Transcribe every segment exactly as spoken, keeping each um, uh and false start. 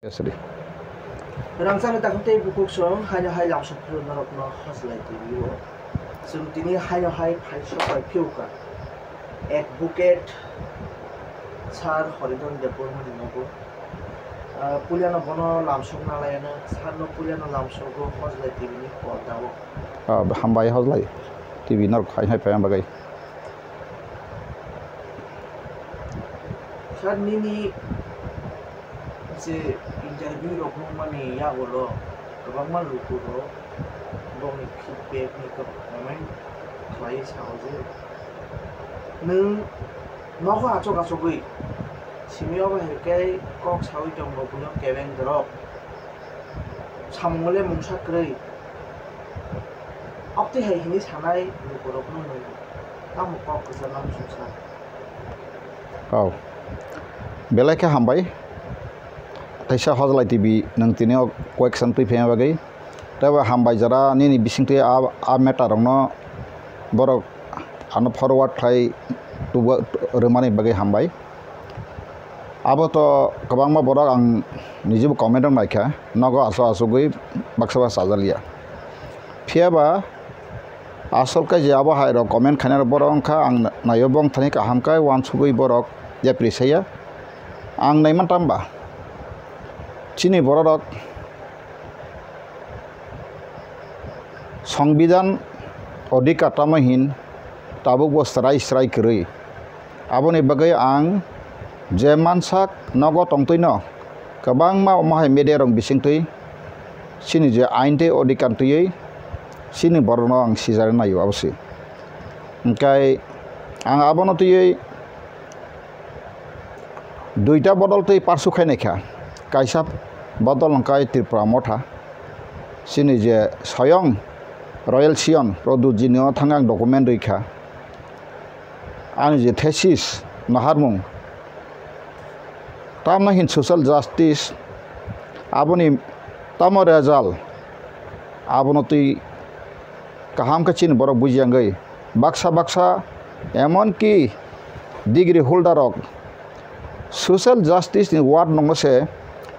Yes, sir. Rangchakni takhuk tei bukhuk song haino hai lamsok phuru norokno hojlai twi o. Chwng tini haino hai phaisok bai phiyokha. Advocate Sir Horidon Debbarmani nogo. Ah, puilano bono lamsok nalaiyano, sir no puilano lamsogo hojlai twi ni pordao. Ah, hambai hojlai twi norok hai hai phaima bagwi. Sir, nini je interview rok nukmani yagulo kwbangma lukurok bongni feedback ni comment khlaiwi sao je nwng nogo achuk achugwi simi obo hai khe kok saui tongo buino kebeng dorok samung le mungsa kwrwi. Abtwi hai hwnwi sanai lukurokno nwng tamo kok kwchar nang suksa? Oh. Belai khe hambai. Teisa Hojlai T V nwng tini o question twi phaima bagwi. Tei bo hambai jora nini bisingtwi a, a matter rokno borok ano forward khlai tubu-, rwmani bagwi hambai. Abo to kwbangma borok ang nijebo comment rok naikha, nogo aso asugwi baksa baksa chajakliya. Phiya ba asol khe je abo hai rok comment khainai rok borok wngkha, ang naio bongthani kaham khe uansugwi borok yapri saya. Ang naimanta hwnba chini borok rok Songbidan odhikar tamo hin tabuk bo srai srai kwrwi. Aboni bagwi ang je mansak nogo tongtwino kwbangma omo hai media rok bisingtwi chini je ain tei odhikar twiwi chini borokno ang sijarwi naio abo se. Hwnkhe ang abono twiwi duita bodol twi parsu khainai kha. Kaisa bodol hwnkhe Tripura Motha. Chini je soyong Royal Sion Pradyut ji no thangwi ang document rwi kha. Ani je thesis naharmung, tamno hin social justice, aboni tamo result, abono twi kaham khe chini borok buji yangwi baksa baksa, emon ki degree holder rok social justice ni word nokno se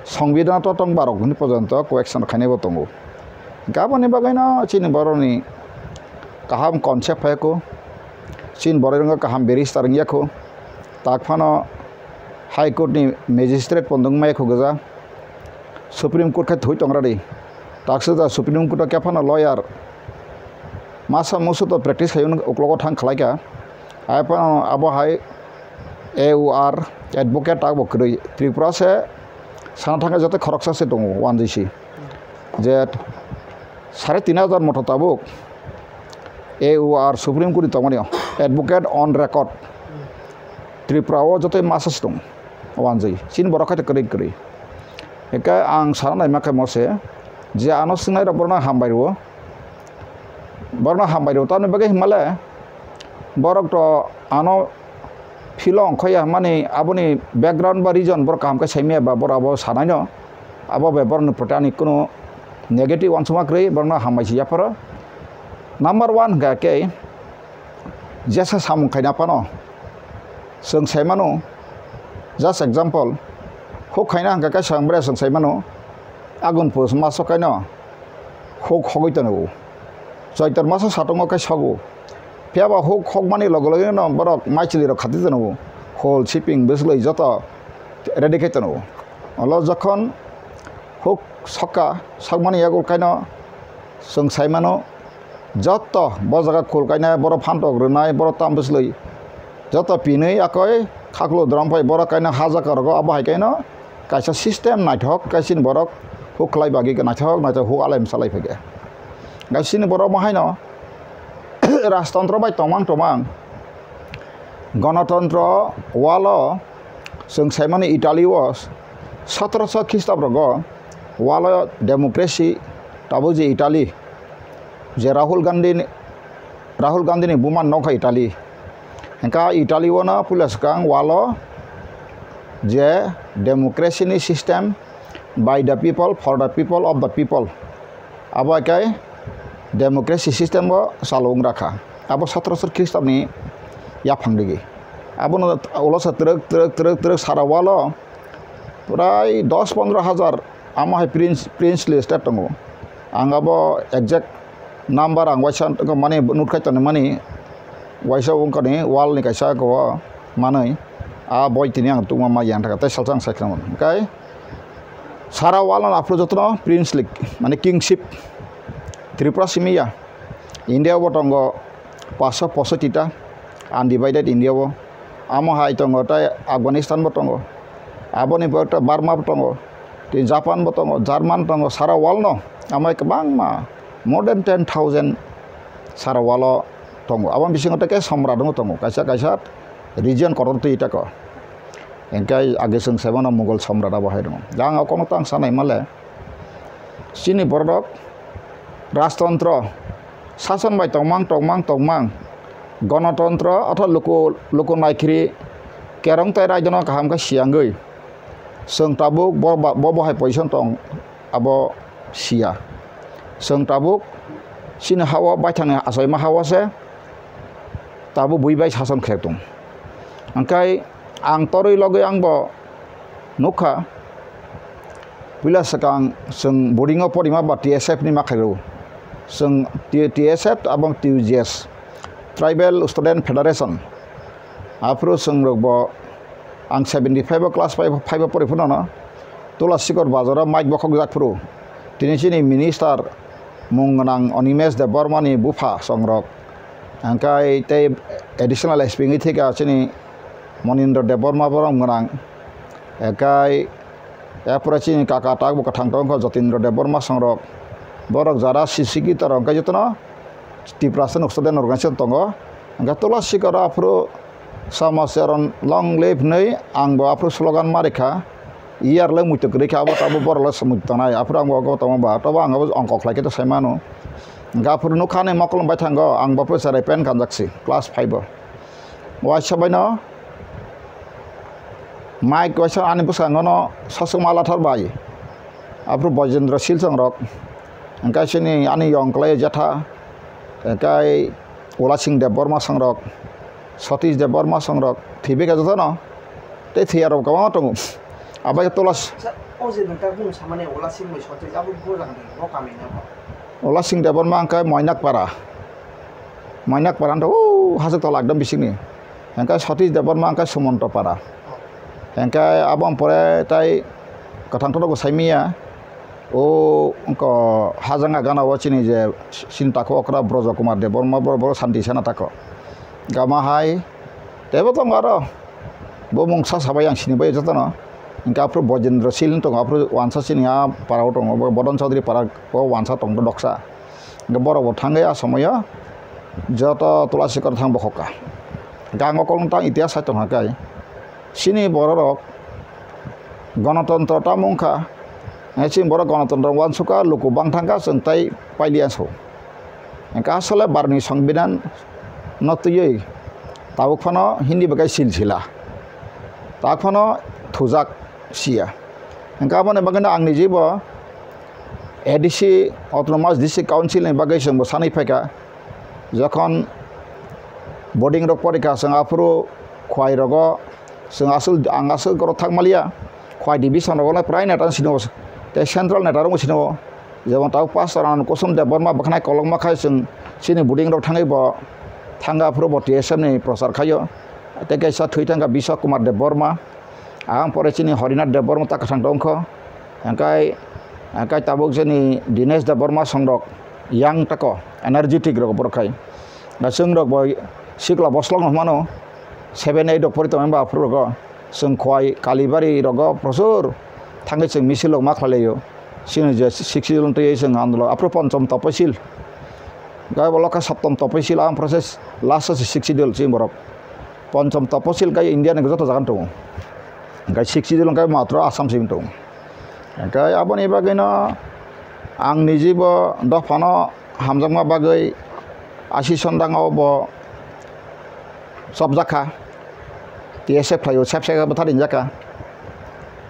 Songbidan totong barok hwnwi porjonto question khainai bo tongo. Aboni bagwino chini borokni kaham concept phai kho, chini borok wngkha kaham barrister wngya kho, tak phano High Court ni magistrate pondong maya kho gwja. Supreme Court khai thwi tongra di. Taksa da Supreme Court o kephano lawyer masa musu to practice khai uklogo thang khlai kha. Hai phano abo hai A U R advocate tak bo kwrwi. Tripura se sana thangkhe joto khoroksa se tongo one G C. Je sare tin hajar moto tabuk A U R Supreme Court ni tongmani o advocate on record. Tripura o joto masa se tongo. Wanjwi chini borok khai kwrwi kwrwi. Hwnkhe ang sana naima khe mo se je ano swngnai rok borokno hambai rwo, borokno hambai rwo tamni bagwi hwnmale borok to ano philo ongkhoya hwnmani aboni background ba reason borok kaham khe saimaya ba borok abo sanaino abo bai borokni proti ani kunu negative uansukma kwrwi borokno hambai se yapharo. Number one hwnkha khe jesa samung khaina phano chwng sai mano, just example, huk khaina hwnkha khe swkang bwrwi chwng sai mano, Agun pus maso kaino huk hogwi tongo, Choitor maso satungo khe sogo, phiya ba huk hokmani loge loge no borok maichwlwi rok khati tongo, hol siping bwswlwi joto ready khai tongo. Olo jokhon huk sokha, sokmani yago kaino chwng sai mano, joto bo jaga khul kainai, borok phantok rwnai, borok tam bwslwi, joto pinwi akoi khaklo dram phai borok kaino ha jaka rogo, abo hai kaino kaisa system naithok, kaisini borok huk khlai bagwi naithok naithok huk alai msalai phai khe. Kaisini borok bo haino rajtantro bai tongmang tongmang, gonotontro walo chwng saimani Italy o sotoroso Khristab rogo walo democracy tabuk je Italy, je Rahul Gandhi ni, Rahul Gandhi ni buma nokha Italy. Hwnkha Italy o no puila swkang walo je democracy ni system, by the people, for the people, of the people. Abo hai khe democracy system o chalo wng rakha. Abo sotoroso Khristab ni yaphang digi. Abono ulo sa twrwk twrwk twrwk twrwk sara walo Prai dos pondro hajar amo hai prince, princely state tongo. Ang abo exact number ang waisa mani note khai tonwi mani, waisa wngkani wall ni kaisa ko manwi a boi tini ang tungma ma yang thaka tei salsa ang sai khna mano. Hwnkhe sara wall no aphuru jotono princely mane kingship Tripura simi ya. India bo tongo paanch sho poisotti ta undivided India bo. Amo hai tongo tei Afghanistan bo tongo. Aboni pore ta Burma bo tongo. Tei Japan bo tongo, German tongo, sara world no. Amo hai kwbangma more than ten thousand sara world o tongo. Aboni bisingo tei khe Samrat wngwi tongo. Kaisa kaisa region kotor twi tako. Hwnkhe age chwng sai mano Mughal Samrat abo hai tongo. Yang o kono tang sanai male. Chini borok rajtontro sason bai tongmang, tongmang, tongmang, gonotontro otho luku, luku naikhiri kerong tai raidano kaham khe siyangwi chwng tabuk bo ba, bo bo hai position tong abo siya. Chwng tabuk chini ha-o baithangni achaima ha-o se tabuk bui bai sason khe tong. Hwnkhe ang torwi logwi ang bo nukha, puila swkang chwng boarding o porima ba T S F ni ma khairw. Chwng T-, T S F abong T U J S, Tribal Student Federation. Aphuru chwng rok bo ang seventy five o class five, five o pori phano no Tula Sikor bazar o mic bokhok jak phuru tini chini minister mung gwnang Animesh Debbarma ni bupha chwng rok. Hwnkhe tei additional S P wngwi thika chini Monindra Debbarma borom gwnang. Ekai, epore chini kaka tak bo kwthang tongkha Jotindra Debbarma songrok. Borok jara C C K torok hwnkhe jotono Tiprasa nuksa den organization tongo. Hwnkhe Tula Sikar aphuru Samacharon long live hinwi ang bo aphuru slogan ma rikha. Iyar le muitu kwrwi khe abo tabo borok le muitu tongnai. Aphuru ang bo ogo tongma ba tobo ang abo ongkok khlai khe to sai mano. Hwnkhe aphuru nukha ani mokol bai thango ang bo aphuru cherai pant kanjak si class five o. Waisa baino mic waisa ani bwskango no sosok malathar bai. Aphuru Bojendra Silchong rok, hwnkhe chini ani yong kwlai jetha, hwnkhe Ulasing Debbarma song rok, Satish Debbarma song rok, thwibai khe jotono tei thwiya rok kwbangma tongo. Abai khe Tulas- Sir, o je nokta bung samani Ulasing bai Satish abo bo jang de, bo kami na bo. Ulasing Debbarma hwnkhe Moinakpara. Moinakpara hwnkhe o hachwk tola ekdom bisingni. Hwnkhe Satish Debbarma hwnkhe Sumontopara. Hwnkhe abo pore tai kwthang tono bo saimiya. O wngkha hajanga gana o chini je chini takhuk okra Brojo Kumar Debbarma bo, bo santi sana tako. Gama hai teibo tongo aro. Bo mungsa sabai ang sini bai jotono. Hwnkhe aphuru Bojendra Sil wng tongo, aphuru wansa chini a para o tongo, bo Bodon Chaudhary para o wansa tongdo doksa. Hwnkhe borok bo thangwi a somoyo joto Tula Sikar thang bokhokha. Hwnkhe ang o kolong tang itihas sai tongkha khe. Chini bororok gonotontro tamo wngkha. Hwnkhe chini borok gonotontro uansukha, luku bang thangkha, chwng tai pailiya so. Hwnkhe asole barni songbidan no twiwi tabuk phano Hindi bai khe silsila. Tak phano thujak siya. Hwnkhe aboni bagwino ang nijibo A D C, Autonomous District Council ni bagwi chwngbo sanwi phaikha. Jokhon boarding rok porikha, chwng aphuru khwai rogo chwng aswk, ang aswk oro thak maliya. Khwai division rogo no prai neta sino, tei central neta rok sino. Jemon tabuk pastor ano Kusum Debbarma bwkhanai kolokma khai chwng chini boarding rok thangwi bo thangkha, aphuru bo T S F ni prochar khaio. Tei kaisa thwi thangkha Biswa Kumar Debbarma. Ang pore chini Horinath Debbarma ta kwthang tongkho. Hwnkhe, hwnkhe tabuk chini Dinesh Debbarma songrok yang tako energetic rok borok khai. Da chwng rok bo sikla boslok no hwnmano seven eight rok pori tongmani ba aphuru rogo. Chwng Khowai Kalibari rogo prochur thangwi chwng misil rok ma khlai laio. Chini je sixth schedule twi chwng andolon aphuru ponchom toposil. Gai bo lokha saptom toposil ang process last se sixth schedule chini borok. Ponchom toposil kai India ni joto jaga tongo. Kai sixth schedule kai matro Assam sim tongo. Kai aboni bagwi no ang nijibo dophano hamjakma bagwi asi sondang o bo chopjakha. T S F khlaio sep sep bwthar rinjakha.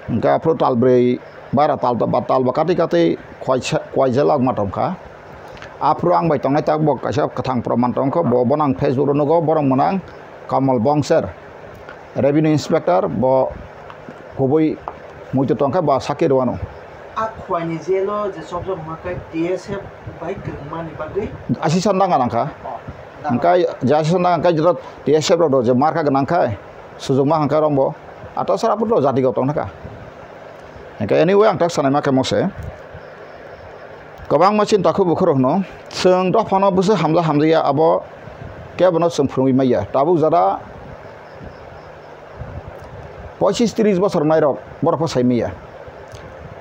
Hwnkhe aphuru tal brwi bara tal ba, tal ba kati kati khwai sa-, khwai jela wngma tongkha. Aphuru ang bai tongnai tabuk bo kaisa kwthang proman tongkha, bo, bono ang Facebook o nugo, borok mwnang Kamal Bongser, Revenue Inspector, bo kubui Muitu tongkha ba sakhe rwano. A khwlaini jelo je chopjak ma khe T S F bai kwrwngmani bagwi. Asisa nang nangkha. Oh, nang. Hwnkhe je asisa nang khe joto T S F rok do je marka gwnang khai sujukma hwnkhe rombo. Ata sara puto jati gotong thaka. Hwnkhe anyway ang tak sanai ma khe mose. Kwbangma chinta khe bukhuk rok hwno chwng dophano bwswk hamjak hamjakya abo kebono chwng phwrwngwi manya. Tabuk jora pochis tris bosor nairok borok pho sai manya.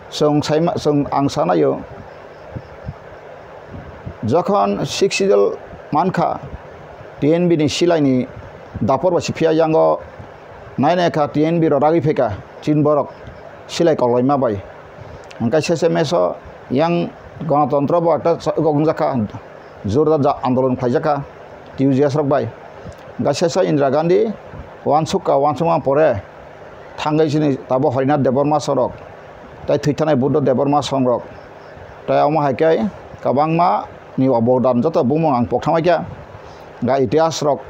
Chwng saima, chwng ang sanaio, jokhon Sixth Schedule mankha, T N B ni silaini dapor bai se phiya yango nai nai kha T N B rok ragwi phaikha chini borok silai koklaima bai. Hwnkhe sese meso yang gonotontro bo ekta cha-, wngjakha, jorda ja andolon khlaijakha T U J S rok bai. Hwnkhe sesa Indira Gandhi uansukha, uansukma pore thangwi chini tabuk Harinath Debbarma sorok tei thwithanai Buddha Debbarma songrok tei omo hai khe kwbangma ni obodan joto bumung ang pokthangbai kha. Hwnkhe itihas rok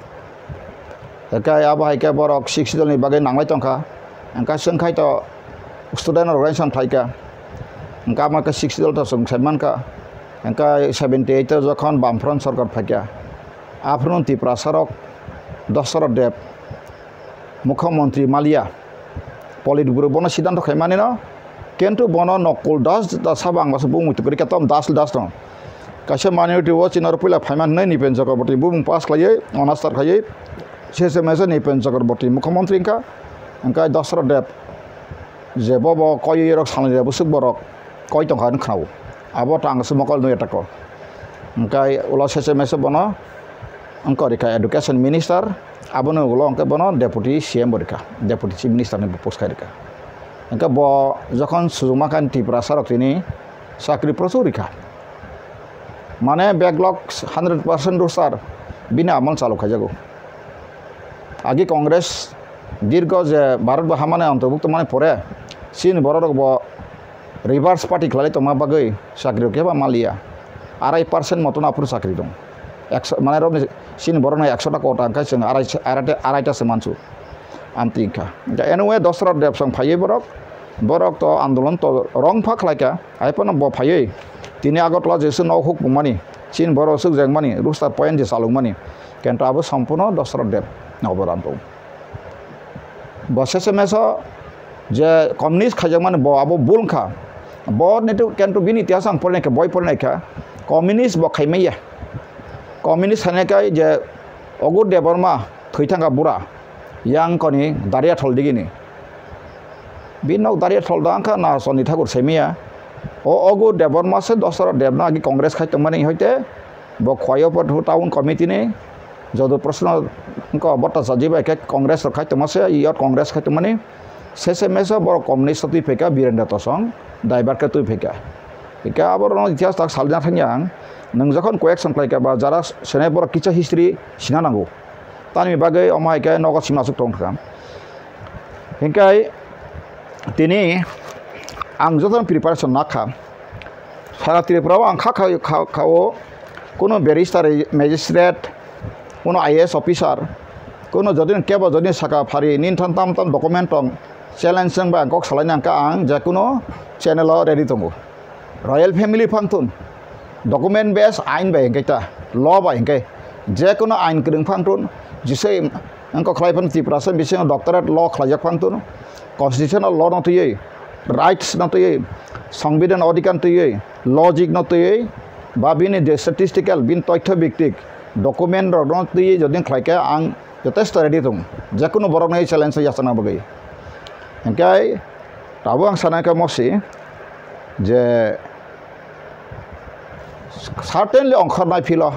Hwnkhe abo hai khe borok Sixth Schedule ni bagwi nanglai tongkha. Hwnkhe chwng khai to student organization phaikha. Hwnkhe amo khe Sixth Schedule to chwng sai mankha. Hwnkhe seventy eight o jokhon Bamfront sorkar phaikha, aphuru Tiprasa rok Dasarath Deb mukhyamantri maliya. Politburo bono siddhanto khaimanino, kintu bono Nokul Das, Das sabo ang baso bumung twi kwrwi khe tom Das, Das no. Kaisa minority o chini oro puila phaiman hwnwi Nipen Chakraborty bumung pass khlaiwi, honours star khaiwi, sese mese Nipen Chakraborty mukhyamantri wngkha, hwnkhe Dasarath Deb je bobo koiwi rok salnwi rw bwswk borok koi tongkha hwnwi khwnao. Abo tang se mokol nui atako. Hwnkhe ulo sese mese bono wngkha rikha education minister, aboni ulo hwnkhe bono deputy C M bo rikha, deputy chief minister ni post khai rikha. Hwnkhe bo jokhon sujukma kha Tiprasa rok tini chakri prochur rikha. Mane backlog hundred percent roster bini amol chalu khaijago. Agi Congress dirgo je Bharat bo hamani antorbhukto mani pore chini borok rok bo reverse party khlai tongma bagwi chakri rok khe ba maliya. Arai percent moton aphuru chakri dong. Ekso, mane rok ni chini borok ni ekso ta quota hwnkhe chwng arai, arai, arai ta se mansu. Amtwi wngkha. Hwnkhe anyway Dasarath Deb song phaiwi borok, borok to andolon to rong pha khlai kha. Hai phano bo phaiwi tini Agartala jesu nok huk pungmani, chini borok suk jengmani, roster point je chalukmani. Kintu abo sompurno Dasarath Deb ni obodan tongo. Bo sese meso je communist khaijakmani bo abo bul wngkha. Bo nitu kintu bini itihas ang porinaikha, boi porinaikha. Communist bo khaimaya. Communist khainai khe je Ogur Debbarma thwi thangkha bura, yang koni Dariathol digini. Bini nok Dariathol da wngkha na Chondri Thakur saimaya. O Ogur Debbarma se Dasarath Debno agi Congress khai tongmani hoite bo Khwaio Podhu town committee ni Jadu Prasna wngkha Bhattacharya bai khe Congress rok khai tongma se, iyot Congress khai tongmani. Sese mese borok communist twi phaikha, Birendra Tosong, Daibar khe twi phaikha. Hwnkhe aborokno itihas tak salina thangya ang, nwng jokhon correction khlaikha ba jara senai borok kisa history sina nango. Tamni bagwi omo hai khe nogo sima aswk tong kha. Hwnkhe tini ang jotono preparation nakha. Sara Tripura o ang kha, kha, kha, kha o kuno barrister, magistrate, kuno I A S officer, kuno jodi kebo jodi saka phari nini than tam tam document tong challenge wng bai ang kok salai nang kha ang je kuno channel o ready tongo. Royal family phang thun, document base ain bai hwnkhe ta, law bai hwnkhe je kuno ain kwrwng phang thun, jisai wngkha khlai phano Tiprasa bisingo doctorate law khlaijak phang thun, constitutional law no twiwi, rights no twiwi, songbidan odhikar twiwi, logic no twiwi, ba bini je statistical, bini toithyo biktik document rok no twiwi jodi khlai khe ang jotesto ready tongo, je kuno borok no challenge yachakna bagwi. Hwnkhe tabuk ang sana khe mosi je certainly ongkhornai philo.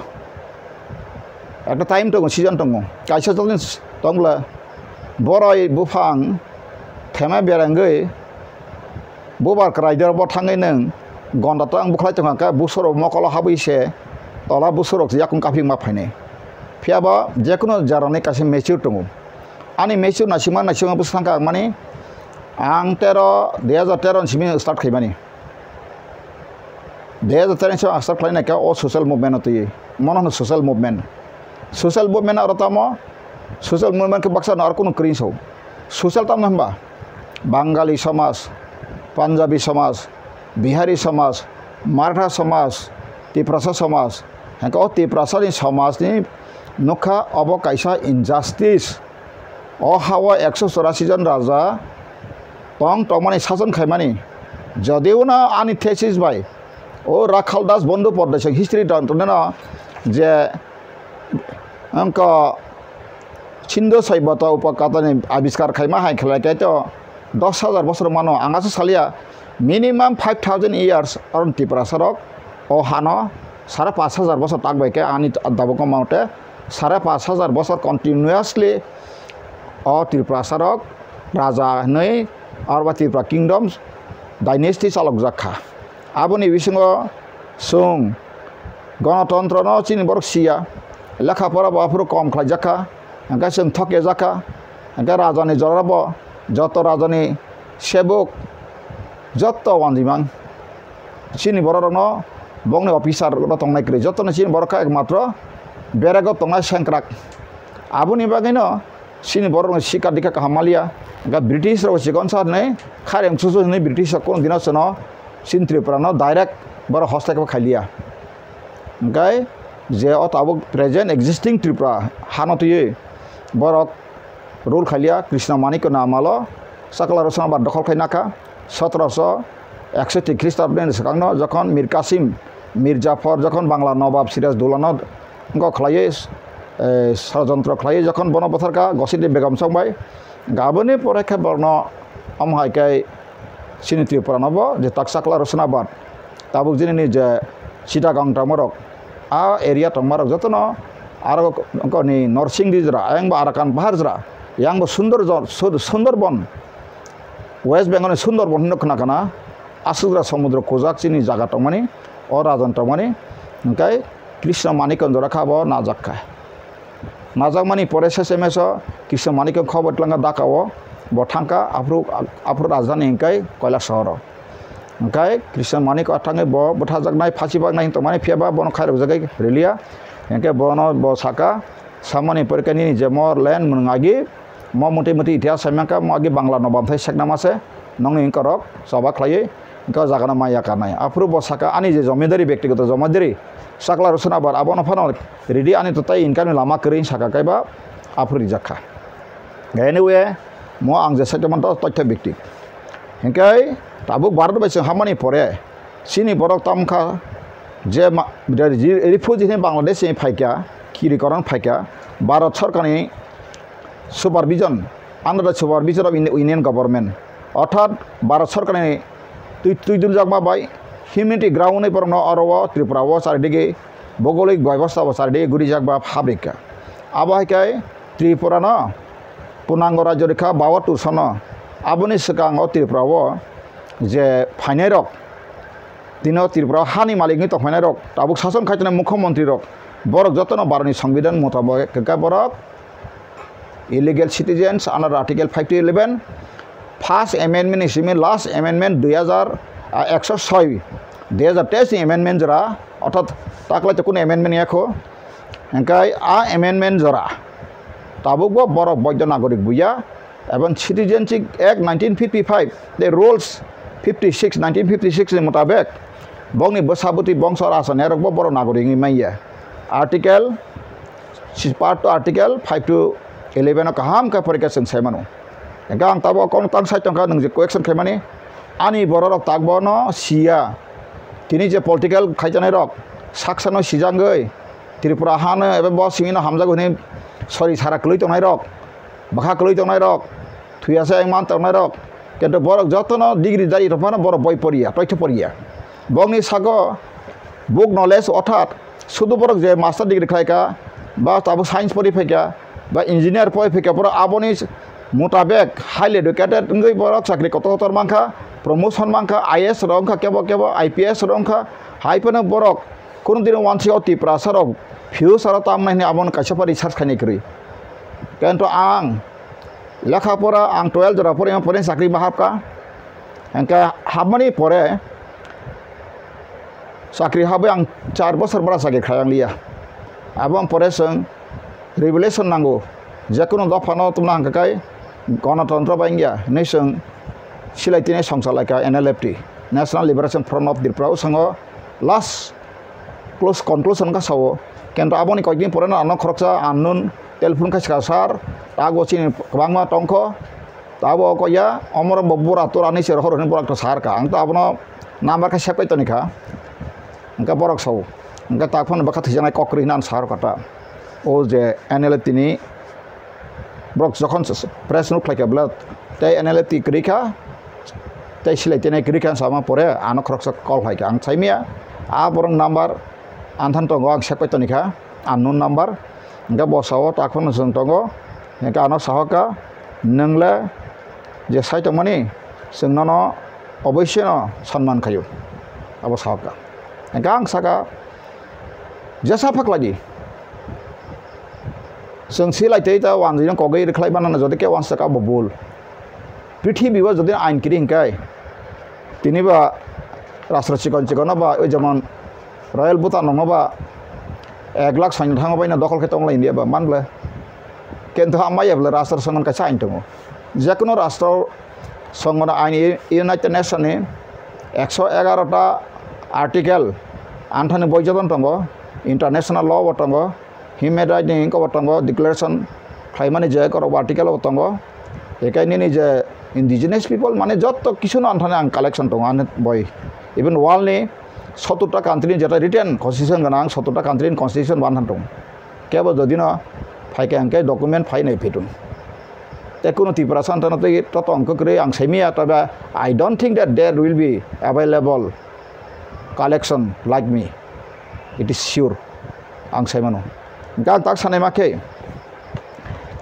Ekta time tongo, season tongo. Kaisa jolni tongla boroi buphang thema berangwi bubar kwraidor bo thangwi nwng gonda tang bukhlai tongkha khe busurok mokolo habwi se tola busurok yakung kaphikma phainai. Phiyaba jekunu jarani kaisa mature tongo. Ani mature naisingma naisingma bwswk thangkha ang mani ang tero, dui hajar tero ni simi start khaimani. Dui hajar tero ni simi start khlainai khe o social movement no twiwi. Mono hwno social movement. Social movement aro tamo, social movement khe baksa no aro kunu kwrwi sao. Social tamo hwnba Bangali somaj, Punjabi somaj, Bihari somaj, Maratha somaj, Tiprasa somaj, hwnkhe o Tiprasani somajni nukha obo kaisa injustice. O ha-o ekso chorasi jon raja tong tongmani sason khaimani. Jodiuna ani thesis bai o Rakhal Das Bandhu Pradeshing history tong tongnaino je wngkha Sindhu Soibhata Upakatani abiskar khaima hai khlai khe to dos hajar bosor mano, ang aswk salia minimum five thousand years aron Tiprasarok o hano sare pash hajar bosor tak bai khe ani dabok mate sare pash hajar bosor continuously o Tiprasarok raja hwnwi arba Tripura Kingdoms dynasty chalokjak kha. Aboni bisingo chwng gonotontrono chini borok siya, lekha pora bo aphuru kom khlaijak kha, hwnkhe chwng thokjak kha, hwnkhe rajani jorabo joto rajani sebuk, joto wanjimang chini bororokno bongni officer rok tongnai kwrwi, jotono chini borok kha ekmatro berego tongnai sengkrak. Aboni bagwino chini borok rok sikha dikha kaham maliya. Hwnkhe British rok chikon sa hwnwi khareng chuchu hwnwi British rok kunu dino chwno chini Tripura no direct borok hostel khe khailiya. Hwnkhe je o tabuk present existing Tripura hano twiwi borok rule khailiya Krishna Manikya ni amalo Chakla Rosona bar dokhol khai nakha sotoroso ekso twi Khristabdini swkangno jokhon Mir Kasim, Mir Jafar jokhon Bangla Nobab Siraj Dulano wngkok khlaiwi, eh, sorojontro khlaiwi jokhon bono bwtharkha Gosidi Begom song bai. Aboni pore khe borokno omo hai khe chini Tripura no bo je tak Chakla Rosona bar tabuk jini ni je Chittagong tongma rok, a area tongma rok jotono aro wngkha ni Norsing di jora, ayang bo Arakan bahar jora, yang bo Sundor, Sundorbon, West Bengal ni Sundorbon hino khna kana, aswk jora somudro kujak chini jaga tongmani, o rajon tongmani, hwnkhe Krishna Manikya jora kha bo najak kha. Najakmani pore sese meso Krishna Manikya kho bo twlangkha Dhaka o, bo thangkha aphuru, aphuru rajdhani hwnkhe Kailash sohoro. Hwnkhe Krishna Manikya thangwi bo bwthajaknai, phasi baknai tongmani, phiya ba bono khairokjagwi rwliya. Hwnkhe bono bo saka, samani pore khe nini je mor land nwng agi, mo mwtwi mwtwi itihas sai mankha, mo agi Bangla no bamthai seknama se, nongni wngkha rok choba khlaiwi, wngkha o jaga no maya kanai. Aphuru bo saka, ani je jomidari, bektigoto jomidari, Chakla Rosona bar abono phano ridi, ani to tai income ni lama kwrwi saka kaiba aphuru rijak kha. Anyway, mo ang je saitama to toitha bekti. Hingkai tabuk Bharat bai chwng hamani pore, chini borok tamkha je ma-, refugee hwnwi Bangladesh ni phaikha, kiri korang phaikha, Bharat sorkarni supervision, under the supervision of Indi-, Indian government, orthat Bharat sorkarni twi, twi dunjakma bai humanity ground ni borokno oro o Tripura o charidigi bhogolik bebosta bo charidigi gurijak ba phabrika. Abo hai khe Tripura no punango rajyo rikha bawa tursono. Aboni swkang o Tripura o je phainai rok, tini o Tripura o hani malik ni tongphainai rok, tabuk sason khaitonai mukhyamantri rok, borok jotono Bharat ni Songbidan mutabik khe borok illegal citizens under Article five to eleven, first amendment ni simi last amendment dui hajar, ah, ekso soi, dui hajar teis ni amendment jora, orthat taklai to kunu amendment yakho, hingkai a amendment jora tabuk bo borok boido nagorik buya, ebong Citizenship Act nineteen fifty-five, the rules fifty-six, nineteen fifty-six ni mutabek, bongni bwsa bwtwi bongso rasa nerok bo borok nagorik wngwi manya. Article Si part to article five to eleven o kaham khe porikha chwng sai mano. Hingkhe ang tabuk kok tang sai tongkha, nwng je question khaimani, ani bororok tak bono siya. Tini je political khaijaknai rok, saksano sijangwi, Tripura hano ebe bo simi no hamjago hwnwi sori sara kwlwi tongnai rok, bwkha kwlwi tongnai rok, thuyasa wng man tongnai rok, kintu borok jotono degree dari tongphano borok boi poriya, toitho poriya. Bokni sago book knowledge, orthat sudu borok je master degree khlaikha, ba tabuk science pori phaikha, ba engineer pori phaikha, borok aboni mutabek highly educated wngwi borok chakri kotor kotor mankha, promotion mankha, I A S rok wngkha kebo kebo, I P S rok wngkha, hai phano borok kunu dino wansi o Tiprasa rok future o tamnai hwnwi abono kaisa pha research khainai kwrwi. Kintu ang lekha pora, ang twelve jora pori, pori chakri bahapkha. Hingkhe hapmani pore chakri habwi ang char bosor bora chakri khlai ang liya. Aboni pore chwng revolution nango, jekunu dophano tubuna hangkha kai gonotontro bai wngya hinwi chwng silai tini songcha lai kha N L F T, National Liberation Front of Tripura, o sango last close conclusion kha sao. Kintu aboni koikdin pore no ano khoroksa unknown telephone kha sika sir, tago chini kwbangma tongkho, tabo kok ya omoro bo bura tura ni se rohor hwnwi borak to sar kha. Ang to abono number kha save kai toni kha. Hwnkhe borok sao, hwnkhe tak phano bwkha thwijaknai kok kwrwi hwnwi ang sar kha ta. O je N L F T ni borok jokhon press note khlai kha bwle, tei N L F T kwrwi kha, tei silai tini kwrwi kha, sama pore ano khoroksa call khai kha. Ang saimaya, a borok number anthan tongo, ang save kai toni kha, unknown number. Hwnkhe bo sao, tak phano chwng tongo, hwnkhe ano sahoka, "Nwng le je sai tongmani, chwng nono oboisyo no sanman khaio," abo sahoka. Hwnkhe ang saka, "Jesa phaklagi, chwng silai tei ta wanjwi no kogwi rwkhlai mano, jodi khe wansaka bo bul." Prithibi o jodi ain kiri hwnkhe, tini ba rastro chikon chikon no ba, oi jemon Royal Bhutan rok no ba ek lakh soino thango bai no dokhol khe tong lai India ba, man bwle? Kintu hamya bwle rastro songno kaisa ain tongo. Jekunu rastro songno ain, United Nation ni ekso egaroh ta article anthani boi joton tongo, international law bo tongo, human right ni kobo tongo, declaration khlaimani je korok article bo tongo. Ekai nini je indigenous people mane jotto kisu no anthani ang collection tongo ani boi. Even world ni sottor ta country ni jeta written constitution gana ang sottor ta country ni constitution bo anthani tongo. Kebo jodi no phaikhe ang khe document phai nai phitun. Te kunu Tiprasa anthano tei toto ang kwrwi ang saimaya, tobe I don't think that there will be available collection like me. It is sure. Ang sai mano. Hwnkhe ang tak sanai ma khe,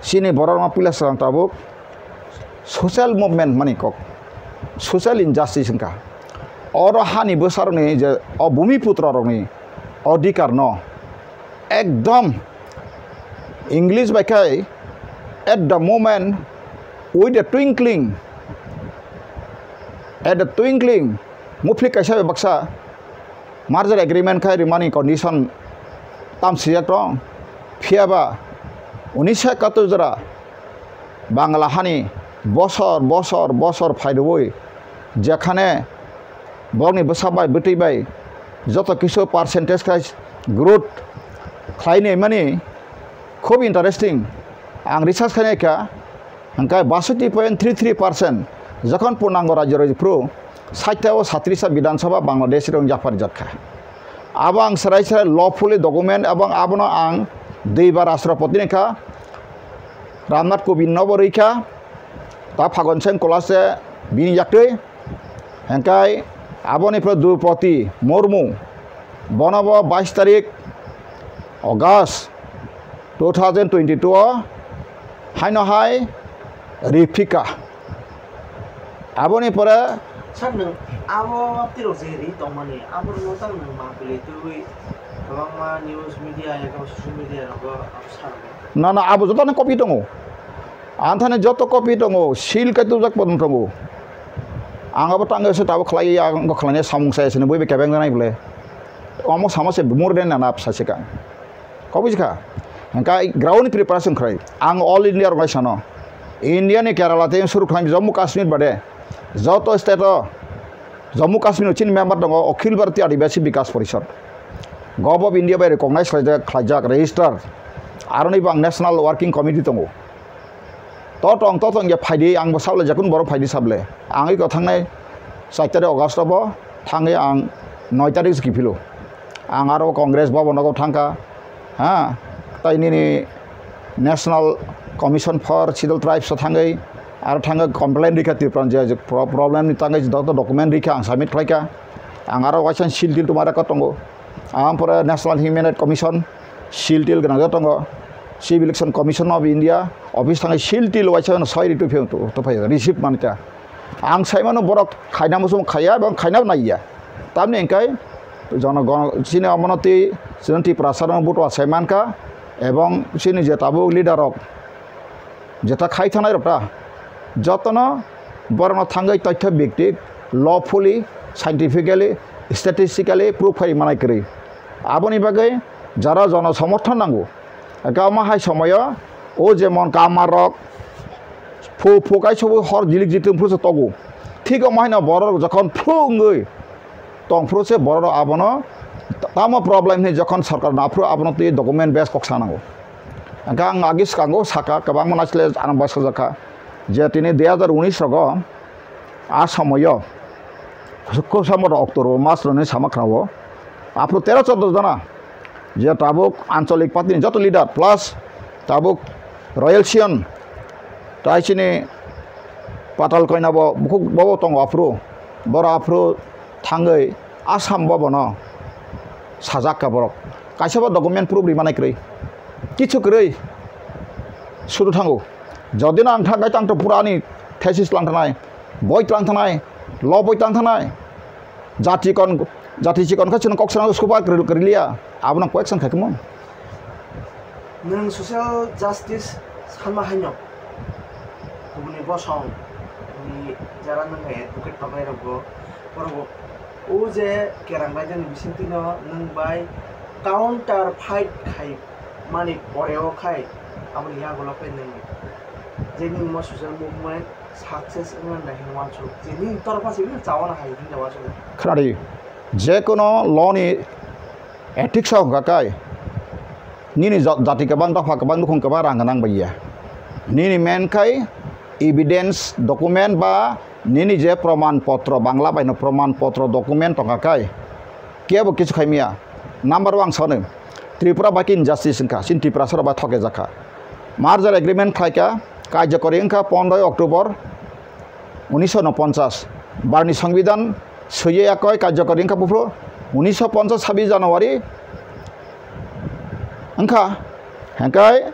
chini borok no puila swkang tabuk social movement mani kok, social injustice wngkha. Oro hani bwsa rokni je o bhumi putra rokni odhikar no ekdom English bai khai, at the moment, with the twinkling, at the twinkling, muphlik kaisa bai baksa merger agreement khai rimani condition tam swijak tong. Phiya ba unisho ekattor jora Bangla hani bosor, bosor, bosor phai rwui, jekhane borokni bwsa bai, bwtwi bai joto kisu percentage khai growth khlai nai mani, khub interesting. Ang research khainai kha, hwnkhe basotti point three three percent jokhon purnango rajyo rwui phuru, sait ta o satris ta Bidhan Sabha Bangladesh rok yapharjak kha. Abo ang serai serai lawfully document, abo ang abono ang duibar Rashtrapati ni kha, Ramnath Kovind no bo rwi kha, ta Phagon Singh Kola se bini yaktwi, hwnkhe aboni pore Droupadi Murmu, bono bo bais tarik August two thousand twenty-two o haino hai rifika. Aboni pore Sir, nwng abo tirok je ri tongmani, abo rwno tang nwng mangpili twi kwbangma news media eba social media rogo abo sar. Na, na, abo jotono copy tongo. Anthani joto copy tongo, seal kai tubjak pono tongo. Ang abo tangwi se tabuk khlai ya, ang khlaina samung sai sini bui be kebeng janai bole. Omo sama se more than enough sa se ka. Kok buji kha? Hwnkhe ground preparation khlai. Ang all India rok bai sano. India ni Kerala tei suru khlai Jammu Kashmir bade joto state o Jammu Kashmir o chini member tongo Akhil Bharatiya Adivasi Bikas Parishad. Govt of India bai recognize khlaijak, khlaijak, register. Aroni bo ang National Working Committee tongo. To tong, to tong ya phaidi, ang bo sable, jakun borok phaidi sable. Ang iko thangnai char tarik August bo thangwi ang noi tarik se kiphilo. Ang aro Congress Bhavan nogo thangkha, ha, tai nini National Commission for Scheduled Tribes o thangwi aro thangwi complaint rikha Tripura je, je pro-, problem ni tangwi joto document rikha ang submit khlaikha. Ang aro waisa seal til tumara ko tongo. Ang pore National Human Rights Commission seal til gwnang tongo. Chief Election Commission of India office thangwi seal til waisa no soi ritu phiyong tu, tu phai receive manita. Ang saimano borok khaina muchung khaiya, ebong khaina naiya. Tamni hwnkhe jono gon-, chini omono twi chini Tiprasa rok butua sai mankha, ebong chini je tabuk leader rok jeta khai thanai rok ta jotono borokno thangwi toithyo biktik, lawfully, scientifically, statistically proof khai manai kwrwi. Aboni bagwi jara jono somorthon nango. Kama hai somoyo o jemon kamarrok phu phu kai sobo hor jilik jitum phuru se togo. Thik omo haino borok jokhon phru wngwi tongphru se borok abono tamo problem hinwi jokhon sorkar naphru abono twi document base kok sanango. Hwnkhe ang agi swkango saka kwbangma naisle ano bai sajak kha je tini dui hazar unis rogo a somoyo September October mas roni sama khwnao aphru tero choddo jona je tabuk ancholik party ni joto leader plus tabuk Royal Sion tai chini Patal Koina bo bukhuk bobo tongo aphru boro aphru thangwi Assam bobono sajak kha borok kaisa bo document proof ri manai kwrwi kichu kwrwi sudu thango. Jodi no ang thang kai tang to pura ani thesis lang thanai, boi tlang thanai, lo boi tlang thanai. Jati kon, jati chikon kha chwng kok swnam suba kwrwliya. Abono question khai kamo. Nwng social justice sanma haino kubuni bosong ni jara nwng advocate pabai rokbo borok o je kerang raida ni bisingtwi no nwng bai counter fight khai mani poreo khai aboni yagulo khe nwng je nwng mo social movement success wngna nai hwnwi uansuk je nini torpha se bini chawana hai hwnwi uansuk. Khwnadi, je kono law ni ethics o hwnkha kai nini ja-, jati kwbang dopha kwbang nukhung kwbang rang nang bai ya. Nini men khai evidence document ba nini je proman potro Bangla bai no proman potro document tongkha kai kebo kichu khai maya. Number one sano Tripura bai khe injustice wngkha, chini Tiprasa rok bai thokjak kha. Merger agreement khlai kha, karjokori wngkha pondroi October unisho unoponchas. Barni Songbidan swiwi yakoi karjokori wngkha buphuru unisho ponchas sabis January wngkha. Hengkai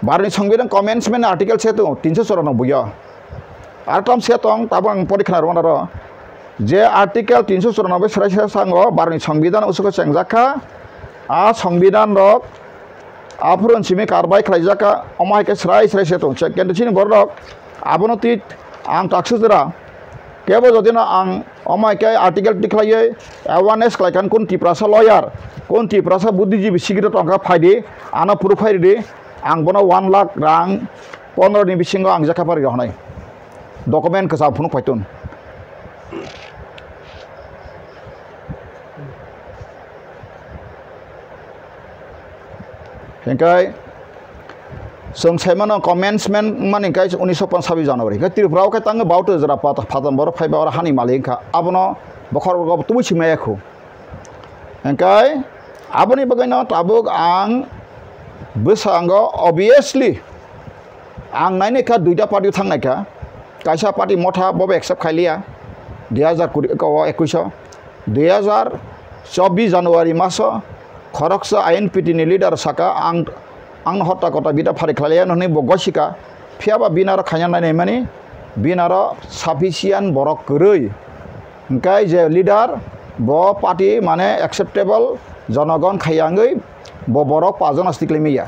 Barni Songbidan commencement article se tongo tinsho chorano buyo. Ar tam se tong, tabuk ang pori khna rwna ro. Je article tinsho chorano bai srai srai sango Barni Songbidan usuko chengjak kha. A Songbidan rok aphuru simi karbai khlaijak kha, omo hai khe srai srai se tong. Chek kente chini borok abono twi ang taksu jora. Kebo jodi no ang omo hai khe article twi khlaiwi awareness khlai kha, kun Tiprasa lawyer, kun Tiprasa buddhijibi sikito tongkha phaidi, ano phuru phai ridi, ang bono one lakh rang pondro ni bisingo ang jekha pari rohonai. Document kwcham phunuk phaitun. Hingkai chwng saimano commencement wngmani hingkai unisho ponchabi January. Hingkai Tripura o khe tango bauto jora pata-, phatam borok phaiba oro hani malik wngkha. Abono bokhorok tubui simi maya khu. Hingkai aboni bagwino tabuk ang bwskango obviously ang nainai kha duita party thang nai kha. Kaisa party Motha bobo accept khai liya dui hazar kuri o ekuish o. Dui hazar chobbish January maso khoroksa I N P T ni leader saka ang, ang hota kota bita phari khlai liya hwnwi bo gosika. Phiya ba bini aro khaina nai nai mani bini aro sufficient borok kwrwi. Hingkai je leader bo party mane acceptable jonogon khaiya wngwi bo borok pajon aswk lai maya.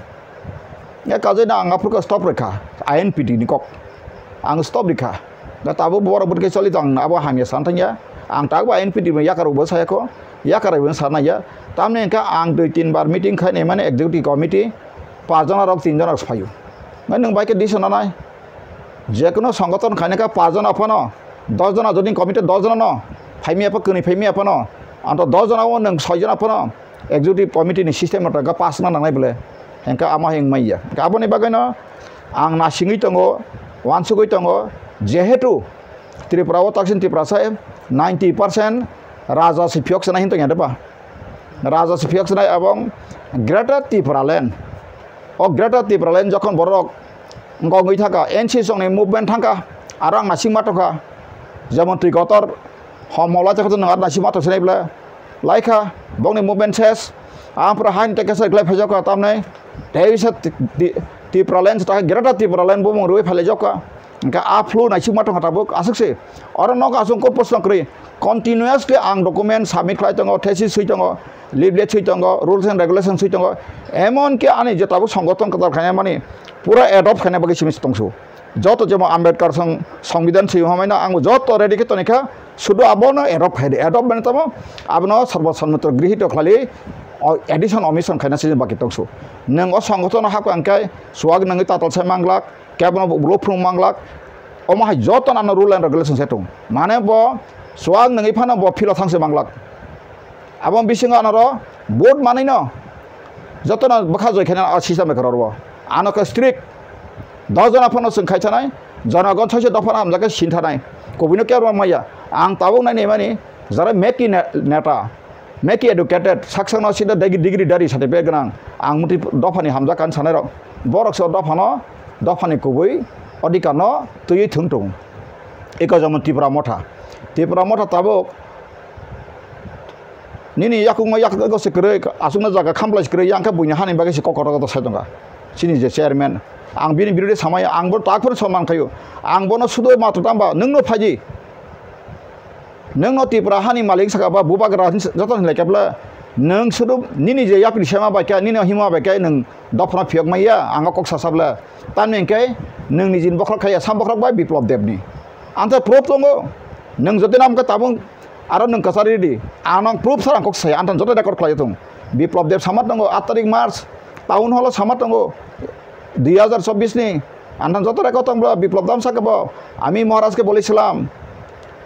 Ya kajai na ang aphuru khe stop rwkha I N P T ni kok. Ang stop rwkha. Da tabuk borok bwrwi khe choli tong abo hamya san thangya. Ang tabuk I N P T ni yakar bo saya kho. Yakar bo sa naya. Tamni hwnkha ang dui tin bar meeting khai nai mane executive committee. Pajon rok tin jon rok phaio. Nai nwng bai khe decision nanai. Jekunu songothon khainai kha pajon aphano, dos jona jodi committee dos jona no, phaimya pha kwnwi phaimya phano, anto dos jona o nwng soi jona phano executive committee ni system no tangka pass wngna nangnai bole, hingke amo hai wngmaya. Hingke aboni bagwino ang nasingwi tongo, wansugwi tongo, jehetu Tripura o taksin Tiprasa ninety percent raja si phiyok sana hin tongya de ba. Raja si phiyok sanai abong Greater Tipraland. O Greater Tipraland jokhon borok wngkha wngwi thangkha, N C songni movement thangkha, aro ang nasing ma tongkha. Jemon twi kotor hom mola jakha nang aro nasing ma tong sinai bwle laikha, bongni movement ses. Ang pura hain teke se glai phaijakha tamnai. Tei se Ti-, Ti-, Tipraland se ta Greater Tipraland bumung rwi phailaijak kha. Hingke a phlu naisingma tongkha tabuk aswk se. Oro nogo aswk kok posno kwrwi. Continuously ang document submit khlai tongo, thesis swi tongo, leaflet swi tongo, rules and regulations swi tongo. Emon ki ani je tabuk songothon kwtal khainai mani pura adopt khainai bagwi simi tongsu. Joto jemon Ambedkar song-, Songbidan swi hamaino ang joto ready khe tonikha, sudu abono adopt khai di. Adopt mane tamo abono sarbo sonmito grihito khlali o addition omission khaina sini baki tongsu. Nwng o songothon hapkha hingke suwak nangwi tatal sai manglak, kebono ulo phunuk manglak. Omo hai joto ano rule and regulation se tong. Mane bo chuak nungwi phano bo philo thangse manglak. Abo bisingo anoro vote manwi no joto no bwkha joi khaina a system ekha rw. Ano khe strict. Dos jona phano chwng khai thanai, jonagon soise dophano hamjak khe sin thanai. Kubui no kebo maya. Ang tabuk nai nai mani jara meki ne-, neta. Meki educated, sak sakno sida degi degree dari certificate gwnang. Ang muti dophani hamjak kan sanai rok. Borok se dophano, dophani kubui odhikar no twiwi thung tung. Eko jemon Tipra Motha. Tipra Motha tabuk nini yakungma yak-, yak se kwrwi, aswkno jaga khamplai se kwrwi, yang khe buini hani bagwi se kok kotor kotor sai tongkha. Chini je chairman. Ang bini birodhi samaya, ang bo tak phano sonman khaio. Ang bono sudo matwtamba, nwngno phaidi. Nwngno Tripura hani malik saka ba bubagra hin-, joto hinlai khe bwle nwng sudu nini je yapri sema bai khe, nini hima bai khe nwng dophano phiyok maya, ang o kok sasa bwle. Tamni hwnkhe nwng nijini bokhorok khaiya, sam bokhorok bai Biplop Debni. Ang tei proof tongo, nwng jodi nam khe tabung aro nwng kwchari di, ang nang proof sara ang kok saya, ang tang joto record khlai tong. Biplop Deb sama tongo, aat tarik March, town hall o sama tongo, dui hazar chobbish ni, ang tang joto record tong bwle, Biplop Dam saka bo, "Ami Maharaj ke bolechilam,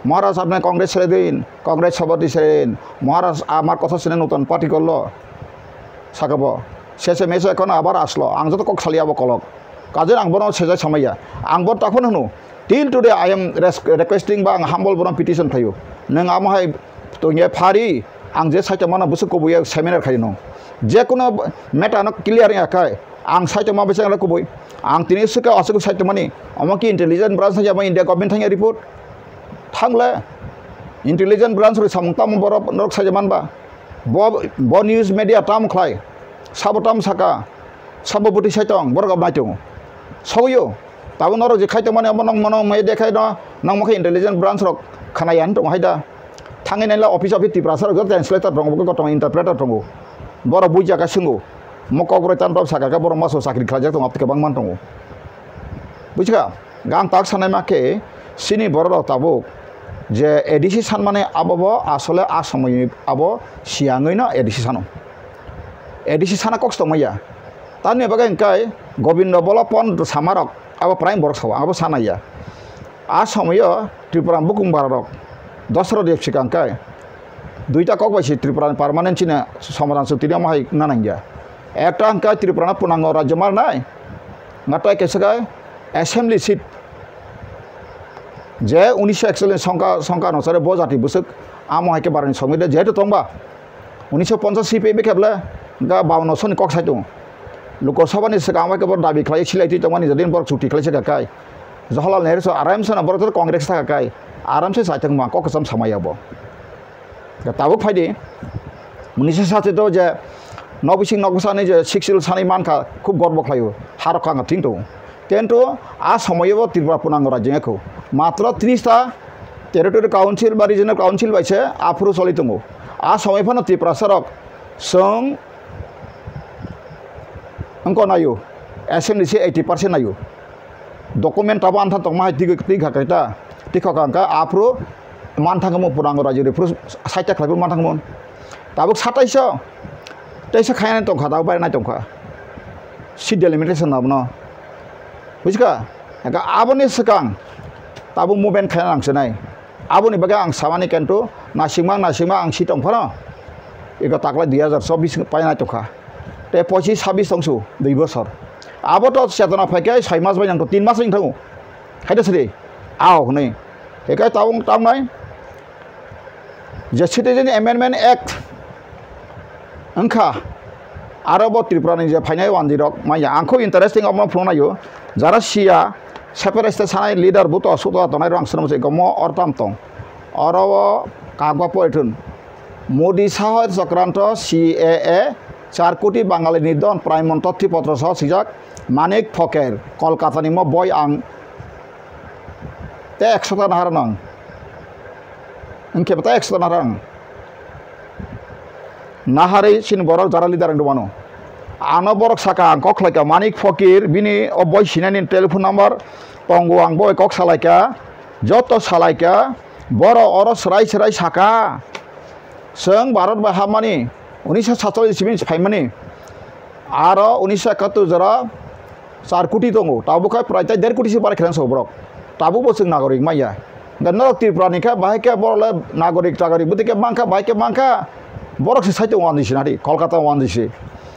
Maharaj apne Congress ছেড়ে দিন, Congress সভাপতি ছেড়ে দিন, মহারাজ আমার কথা শুনে নতুন পার্টি করলো।" Saka bo, শেষে মেষে এখন আবার আসলো, ang joto kok sali abo kolok. Kajen ang bono sejak samaya, ang bo takhon hwno, till today I am res-, requesting ba ang humble bono petition khaio. Nwng amo hai tongya phari, ang je saitongmano bwswk kubuya seminar khaino. Je kono matter no clear wngya khai, ang saitongma bwswk kubui. Ang tini swkha aswk saitongmani, omo ki intelligence branch thangya, omo India government thangya report. Thangle, intelligence branch rok samung tamo borok norok saitongman ba. Bo, bo news media tamo khlai, sabo tamo saka, sabo bwtwi saitong, borok abo naitongo. Soyo, tabuk norok je khaitongmani abo nokmano mai de khaino, nokmo khe intelligence branch rok khanaya hinwi tongo hai da. Thangwi naila office office Tiprasa rok joto translator tongo, bo khe kotor interpreter tongo. Borok buijak khe swngo. Mo kokborok tamo tamo saka khe borok maso chakri khlaijak tongo, aboni kwbangma tongo. Buisikha? Ang tak sanai ma khe chini borok rok tabuk je A D C sanmani abo bo asole a somoi abo siyangwi no A D C sano. A D C sana kok tongmaya. Tamni bagwi hwnkhe Gobindo Bolo pon sama rok abo prime borok sao, abo sanaya. A somoyo Tripura bukung bara rok Dasarath Debbarma hwnkhe duita kok bai se Tripura ni permanent chini somadan chukti rima hai wngna nangya. Ekta hwnkhe Tripura no punango rajyo marnai, natai kaisa khe assembly seat je unisho ekchollish songkha, songkha anusare bo jati bwswk amo hai khe barani somoi de jehetu tongba unisho ponchash C P I bai khe bwle ga bawanno soni kok sai tongo. Lok Sabha ni swkang bai khe bo dabi khlai silai twi tongmani jodi borok chukti khlai se kha kai. Jawaharlal Nehru so aram se no borok joto Congress thaka kai. Aram se sai tongma kok kwcham samaya bo. Tabuk phaidi, unisho sachito je nok bising nok bwsani je sixth schedule sanwi mankha, khub gorbo khlaio, harok kha thing tongo. Kintu a somoyo bo Tripura punango rajyo wngkha. Matro tris ta territory council ba regional council bai se aphuru choli tongo. A somoi phano Tiprasa rok chwng wngko naio, assembly se eighty percent naio. Document abo antha tongma hai twi, twi kha kaita, twi kha kha hwnkha aphuru manthangmo punango rajyo de phuru saita khlai phuru manthangmo. Tabuk sataiso teisa khaina tongkha, tabuk bairnai tongkha. Seat delimitation abono. Buisikha? Hwnkha aboni swkang tabuk movement khaina nangsinai. Aboni bagwi ang samani kintu naisingma, naisingma ang si tong phano. Eko taklai dui hazar chobbish painai tongkha. Tei pochish sabbish tongsu dui bosor. Abo to chetona phaikhe soi mas bai nangkho, tin mas bai nangthango. Haida sidi. Ao hwnwi. Ekai tabung tamnai. Je Citizen Amendment Act wngkha, aro bo Tripura ni je phainai wandi rok manya. Ang khub interesting omo phunuknaio. Jara siya, separate state sanai leader buto suto tongnai rok ang swnam se gomo ortam tong. Oro o kagwa poitun. Modi Shah Chokranto C A A, char koti Bangali ni don, Prime Minister twi potro saha swijak Manik Phoker, Kolkata ni mo boi ang te ekso ta nahar nang. Hwnkhe bo ta ekso ta nahar ang. Naharwi chini borok jara leader ang rwmano. Ano borok saka ang kok khlaika Manik Phokir, bini o boi sinani telephone number tongo, ang boi kok salaika, joto salaika, borok oro swrai swrai saka. Chwng Bharat bai hapmani, unisho satchallis simi phaimani, aro unisho ekattor jora char koti tongo, tabuk khe prai tei der koti se bare khwlainsao borok. Tabuk bo chwng nagorik manya. Hwnkhe norok Tripura ni khe bahai khe borok le nagorik tagorik bwtwi khe mankha, bahai khe mankha. Borok se saitung wanjwi sinari, Kolkata wanjwi se.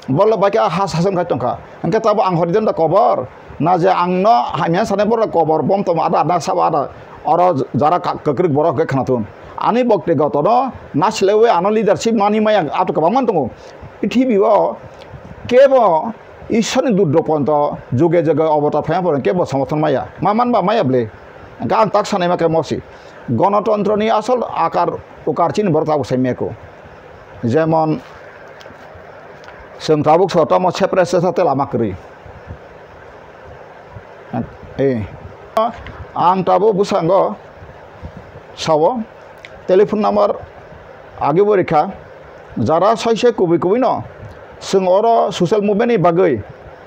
Borok le bahai khe ha sason khai tongkha. Hwnkhe tabuk ang hori da kobor. Na je ang no hamya sanai borok kobor bom tong ada ada sabo ada. Oro jara ka-, kwkrwk borok khe khwnathun. Ani bokti gotono nasilaiwi ano leadership mani maya ato kwbangma tongo. Prithibi o kebo Ishwarni dudro ponto juge juge obotar phaiya porong kebo somorthon maya. Ma man ba maya bwle. Hwnkhe ang tak sanai ma khe mosi. Gonotontroni asol akar ukar chini borok tabuk sai meko. Jemon chwng tabuk so tamo separate sa te lama kwrwi. Eh. Ang tabuk bwskango sao telephone number agi bo rikha. Jara soise kubui kubui no chwng oro social movement ni bagwi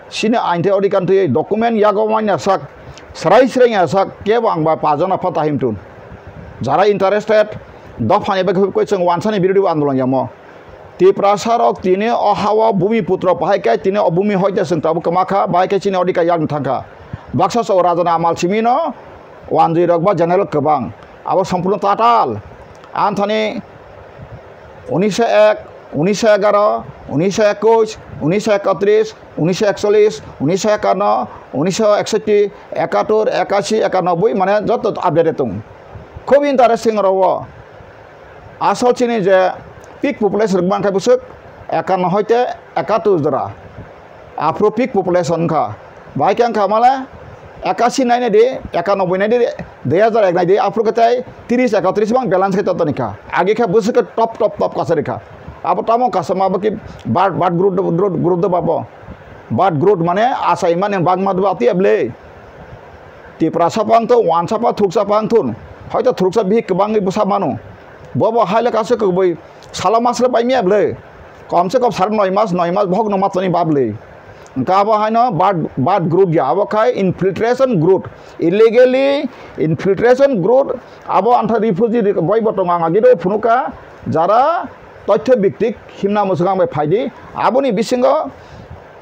chini ain tei odhikar twi document yago manya sak, srai srai ya sak kebo ang bai pajana pha tahim tun. Jara interested dophani bagwi koi chwng wansani birothi andolon yamo. Tiprasa rok tini o hao bumi putro pahai khe tini o bumi hoite chwng tabuk kwma kha, bahai khe chini odhikar yakni thang kha. Baksa so rajani amal simi no wanjwi rok ba general kwbang. Abo sompurno tatal. Anthani unisho ek, unisho egaro, unisho ekush, unisho ekotris, unisho ekchollis, unisho ekanno, unisho eksotti, ekatur, ekasi, ekanoboi, mane joto update tong. Khub interesting oro o. Asol chini je peak population rok mankha bwswk ekanno hoite ekatur jora. Aphuru peak population wngkha. Bahai khe wngkha male ekasi nainai di, ekanoboi nai di, dui hazar ek nai di, aphuru khe tei tris ekatris bang balance khe totoni kha. Agi khe bwswk khe top, top, top kasari kha. Abo tamo kasama abo ki birth, birth growth, growth, growth do babo. Birth growth mane achaimani bagma do ati able. Tiprasa pang to, wansa pa, thuksa pang thun. Hoito thuksa bihik kwbangwi bwsa mano. Bobo haile kaisa kwbwi salo masle pai miya bwle. Kom se kom sar noi mas, noi mas bohok no matoni bablwi. Hwnkhe abo haino birth, birth growth ya, abo khai infiltration growth. Illegally infiltration growth, abo antha refugee ri-, boi bo tongo ang agiro phunuka, jara toithyo biktik himna mwswkang bai phaidi. Aboni bisingo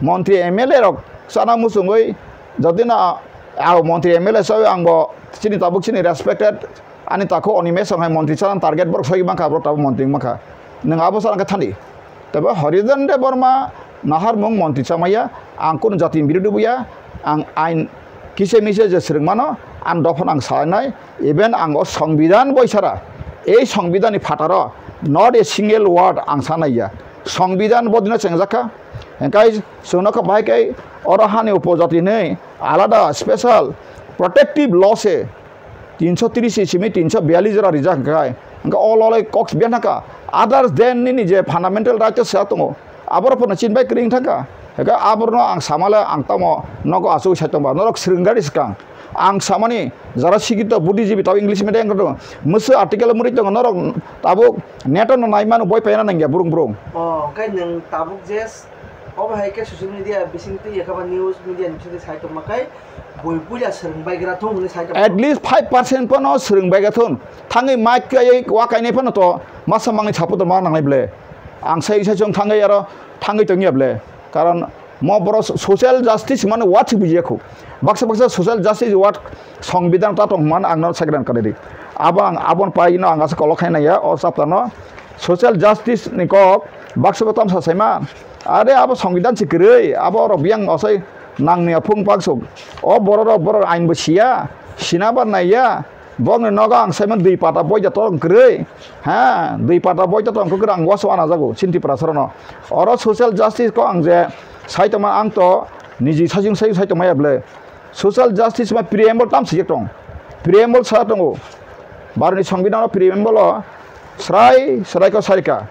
montri M L A rok chana muchungwi, jodi no, ah, montri M L A chawi ang bo chini tabuk chini respected Ani takhuk Animesh Song hai montri chana target borok soi mankha, borok tabuk montri wngmankha. Nwng abo chana khe thani. Tebo Harijan Debbarma naharmung montri chamaya, ang kunu jatini birodhi buya, ang ain kise mise je swrwngmano, ang dophano ang sanai, even ang o Songbidan boisara, ei Songbidanni phataro not a single word ang sanaiya. Songbidan bodino chengjakha, hingkai chwngno kha bahai khe oro hani upojati hinwi alada special protective law se tinso tris simi tinso biyallis jora rijak hwnkhe, hwnkhe o lolai kok biyang thangkha. Others than nini je fundamental right se tongo, aborok phano chini bai kwrwi wng thangkha. Hwnkhe aborokno ang samale ang tamo nogo achugwi sai tongba, norok swrwng gari swkang. Ang samani jara sikito buddhijibi tabo English medium wngkha tongo, mwswk article mwnwi tongo, norok tabuk neto no nai mano, boi paina nangya burung burung. O, hwnkhe nwng tabuk je obo hai khe social media bising twi yakha ba news media ni bising twi sai tongma khe, bui puila swrwng baigra thung hwnwi sai tongma. At least five percent phano swrwng baigra thung. Thangwi mic kaiwi wa kainai phano to masa mangni support ma nangnai ble. Ang sai sai chwng thangwi aro thangwi tongya ble. Karon mo borok so-, social justice mane what se bujiya khu. Baksa baksa social justice what Songbidan ta tong man ang no second kare di. Abo ang abon pai no ang asa kolok khai naiya o chapter no social justice ni kok baksa bo tamsa sai man. Are abo Songbidan se kwrwi, abo oro biyang osai nangni aphung pangsuk. O borok rok borok ain bo siya, sina ba naiya. Bokni nogo ang saimano dui pata boita torong kwrwi. Ha, dui pata boita torong kwrwi ang waso ana jago, chini Tiprasa rokno. Oro social justice ko ang je sai tongma ang to niji sajung sajung sai tongmaya ble. Social justice ma preamble tam sijak tong. Preamble sa tongo. Bharotni Songbidan o preamble o srai srai ko sarika.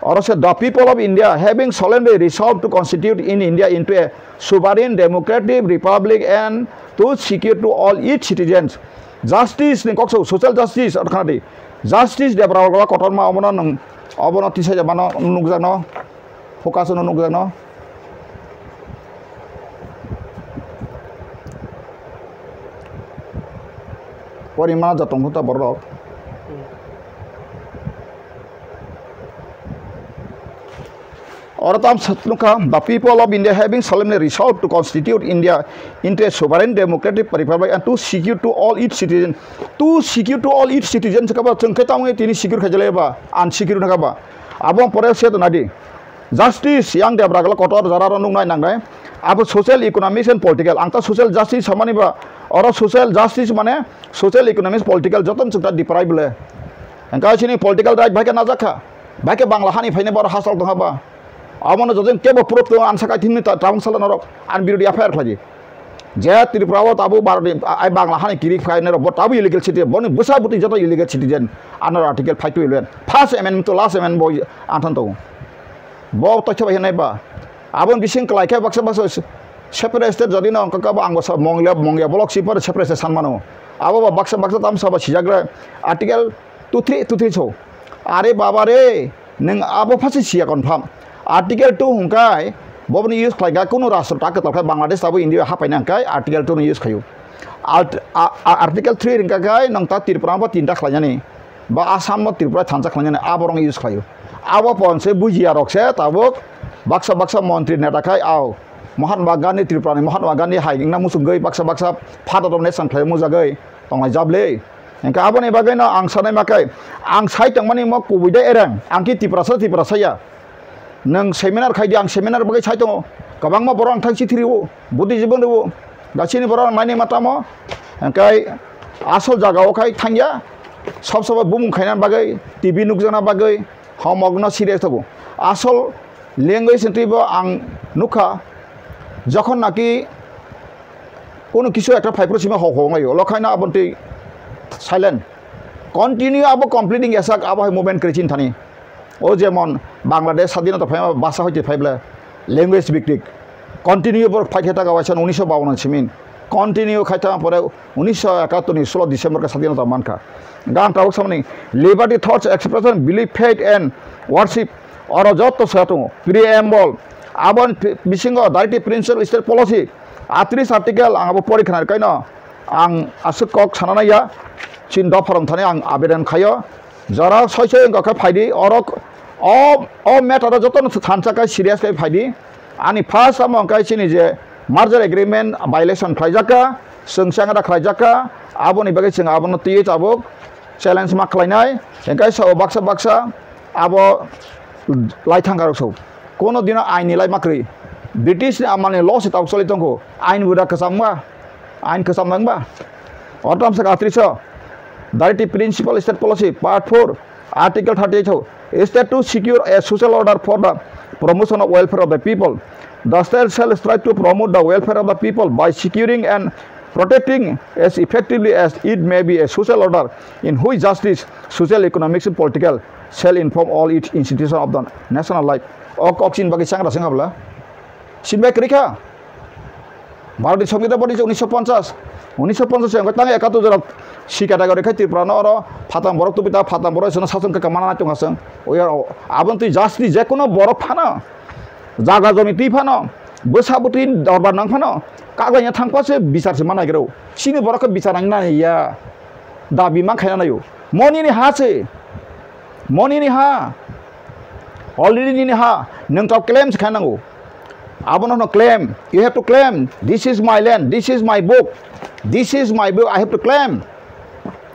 Oro se, "The people of India having solemnly resolved to constitute in India into a sovereign democratic republic and to secure to all its citizens justice," ni kok so, social justice, aro khana di. Justice Debra kotorma obono nwng, obono tisai mano nukjakno. Focus no nukjakno. Porimano jotong khuta borok. Oro tam sa-, nukha, "The people of India having solemnly resolved to constitute India into a sovereign democratic republic and to secure to all its citizens." To secure to all its citizens khe ba chwng khe tamo tini secure khaijale ba unsecure nukha ba. Abo pore se to nadi. Justice yang debra gala kotor jara ro nuknai nangnai. Abo social, economics and political. Ang ta social justice samani ba. Oro social justice mane social, economics, political joto chwng ta deprive le. Engka chini political right bai khe najak kha. Bai khe Bangla hani phaine boro hasal tongha ba. Abono jodin kebo proof tongo, ang sakai thimni ta-, tabuk sala norok, ang birodi F I R khlai di. Je Tripura o tabuk Bharat ni, a-, ai Bangla hani kirik phai norok, bo tabuk illegal citizen, boni bwsa bwtwi joto illegal citizen, anor article five to eleven. First amendment to last amendment bo ang than tongo. Bo tokhe bai hinai ba. Aboni bising kwlai khe baksa baksa se-, separate state jodi no wngkha bo ang bo sa-, Mongya, Mongya block sipar separate state san mano. Abo ba baksa baksa tam saba sijagra article two three two three so. Are baba re, nwng abo phasi siya confirm. Article two hwnkhe boboni use khlai kha, kunu rastro ta kwtal khe Bangladesh abo India hapaina hwnkhe article two ni use khlaio. Art-, a-, a-, article three hwnkha khe nwng ta Tripura bo tinta khlainani, ba Assam bo Tripura thansa khlainani, aborok use khlaio. Abo pon se bujiya rok se tabuk baksa baksa montri neta khai au Mahatma Gandhi, Tripura ni Mahatma Gandhi hai wngna muchungwi baksa baksa father of nation khlai mujagwi tonglai jable. Hingke aboni bagwino ang sanai ma khe, ang sai tongmani mo kubui de ereng, ang khe Tiprasa, Tiprasa ya. Nwng seminar khai di, ang seminar bagwi sai tongo. Kwbangma borok ang thang chithi rio, Buddhist jibon rio. Da chini borok ang naini ma tamo. Hingke asol jaga o khai thangya, sob sobai bumung khaina bagwi, T V nukjakna bagwi, homokno serious tongo. Asol language ni twibo ang nukha, jokhon naki Kono kisu ekta phai phuru sima hok hok wnglaio, lokhaino aboni twi silent. Continue abo completing yasak, abo hai movement kwrwi chini thani. O jemon Bangladesh sadinota phaima basa hoite phaible language biktik. Continue bo phai khe ta kawaisa unisho bawan ni simin. Continue khai ta pore unisho ekattor ni solo December khe sadinota mankha. Gang tabuk samani liberty thoughts expression, belief, faith and worship oro jotto soya tongo. Preamble, aboni bisingo directive principle state policy, Atris article ang abo pori khna kaino ang aswk kok sana naiya, chini dopha rok thani ang abedan khaio, jora soi soi wngkha khe phaidi, oro o, o matter o jotono thansa khai serious khai phaidi. Ani first amo wngkha chini je merger agreement violation khlaijak kha, chwng changra khlaijak kha, aboni bagwi chwng abono twiwi tabuk challenge ma khlainai, hingke sao baksa baksa abo lai thangkarok sao. Kono dino ain ni lai ma kwrwi. British ni amani law se tabuk choli tongkho. Ain buda kwcham wngba? Ain kwcham wngba? Ortam saka atris o. Directive Principle State Policy, Part four, Article thirty-eight ho. State to secure a social order for the promotion of welfare of the people. The state shall strive to promote the welfare of the people by securing and protecting as effectively as it may be a social order in which justice, social, economic, and political shall inform all its institutions of the national life. O kok chini bagwi changra se wngkha bwla? Chini bai kwrwi kha? Bharot ni Songbidan boni je unisho ponchas, unisho ponchas se wngkha tang ekato jora si category khai Tripura no oro phatang borok tubi ta phatang borok se no sason kaka mana nai tongkha chwng. Aboni twi justice je kono borok phano jaga jomi twi phano, bwsa bwtwi dorbar nang phano, kaglaina thang phano se bichar se ma naigrao. Chini borok khe bichar nang nai ya, dabi ma khaina naio. Mo nini ha se, mo nini ha, already nini ha, nwng to claim se khaina nango. Abono no claim, you have to claim, "This is my land, this is my book, this is my book, I have to claim."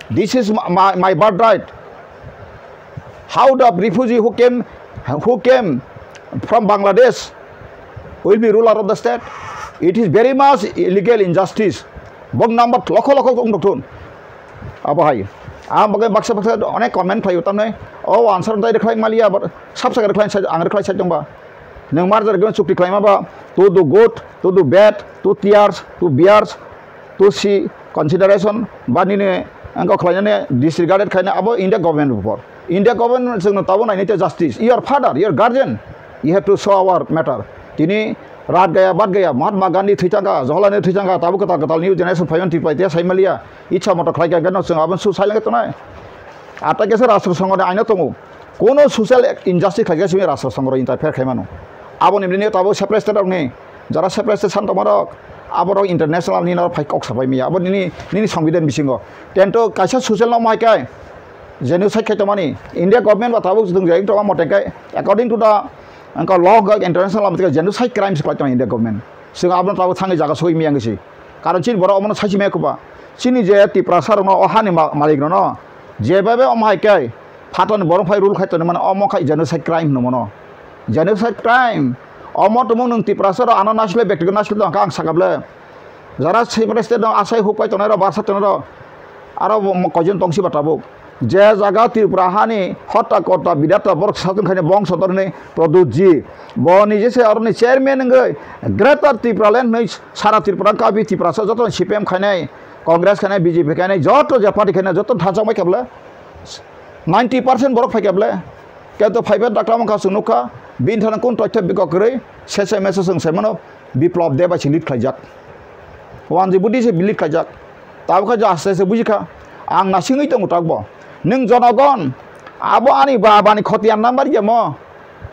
This is my, my, my birthright. How the refugee who came, who came from Bangladesh will be ruler of the state? It is very much illegal injustice. Bok number lokho lokho wng thun. Abo hai. Ang bagwi baksa baksa onek comment khlaio tamni. O answer dai rwkhlai maliya, but sab saka rwkhlai ang rwkhlai sai tongba. Nwng merger agreement chukti khlaima ba, to do good, to do bad, to tears, to bears, to see consideration, ba nini wngkha khlainani disregarded khaina abo India government upor. India government chwngno tabuk nainai tei justice. Your father, your guardian, you have to show our matter. Tini Rat Gaya, Bat Gaya, Mahatma Gandhi thwi thangkha, Jawaharlal Nehru thwi thangkha, tabuk kwtal kwtal new generation phaiman twi pai tei sai maliya. Ichha moto khlai kha, hwnkhe no chwng aboni su sai lengkhe tongnai. Atai khe se rastro songho ni aino tongo. Kono social injustice khlaikha simi rastro songho rok interfere khaimano. Aboni bini tabuk separate state rokni, jara separate state san tongmarok, aborok international ni norok phai kok sapai miya. Abo nini, nini songbidan bisingo. Tento kaisa social no mai kai, genocide khai tongmani. India government ba tabuk jwng jai tongma mote kai, according to the Wngkha law wngkha international lama tei genocide crimes khlai tongo India government. Chwng abono tabuk thangwi jaga sogwi miyang si. Karon chini borok omono sachi maya kwba. Chini je Tiprasa rokno o hani ma-, malik rokno jebebe omo hai khe phatani borok phai rule khai tonwi mano omo khai genocide crime hwnwi mano. Genocide crime. Omo tumung nwng Tiprasa rok ano naisle bekti naisle tongkha ang sakable. Jara separate state no asai huk pai tongnai rok barsa tongnai rok aro bo mo-, koijon tongsi ba tabuk. Je jaga Tripura hani hotta kotta bidata borok satung khaini bongso torni Pradyut ji. Bo nije se aroni chairman wngwi Greater Tripura Land hwnwi sara Tripura kabi Tiprasa joto C P M khainai, Congress khainai, B J P khainai, joto je party khainai joto thajak bai khabla ninety percent borok phai khabla. Kento phaiba dakra mangkha chwng nukha bini thani kun toitho bikok kwrwi sese mese chwng saimano Biplab Deb bai se lead khlaijak. Wanji budi se lead khlaijak. Tabukha je aste aste bujikha. Ang nasingwi tongo takbo. Nwng jonogon, abo ani ba-, bani khotiyan number ya mo.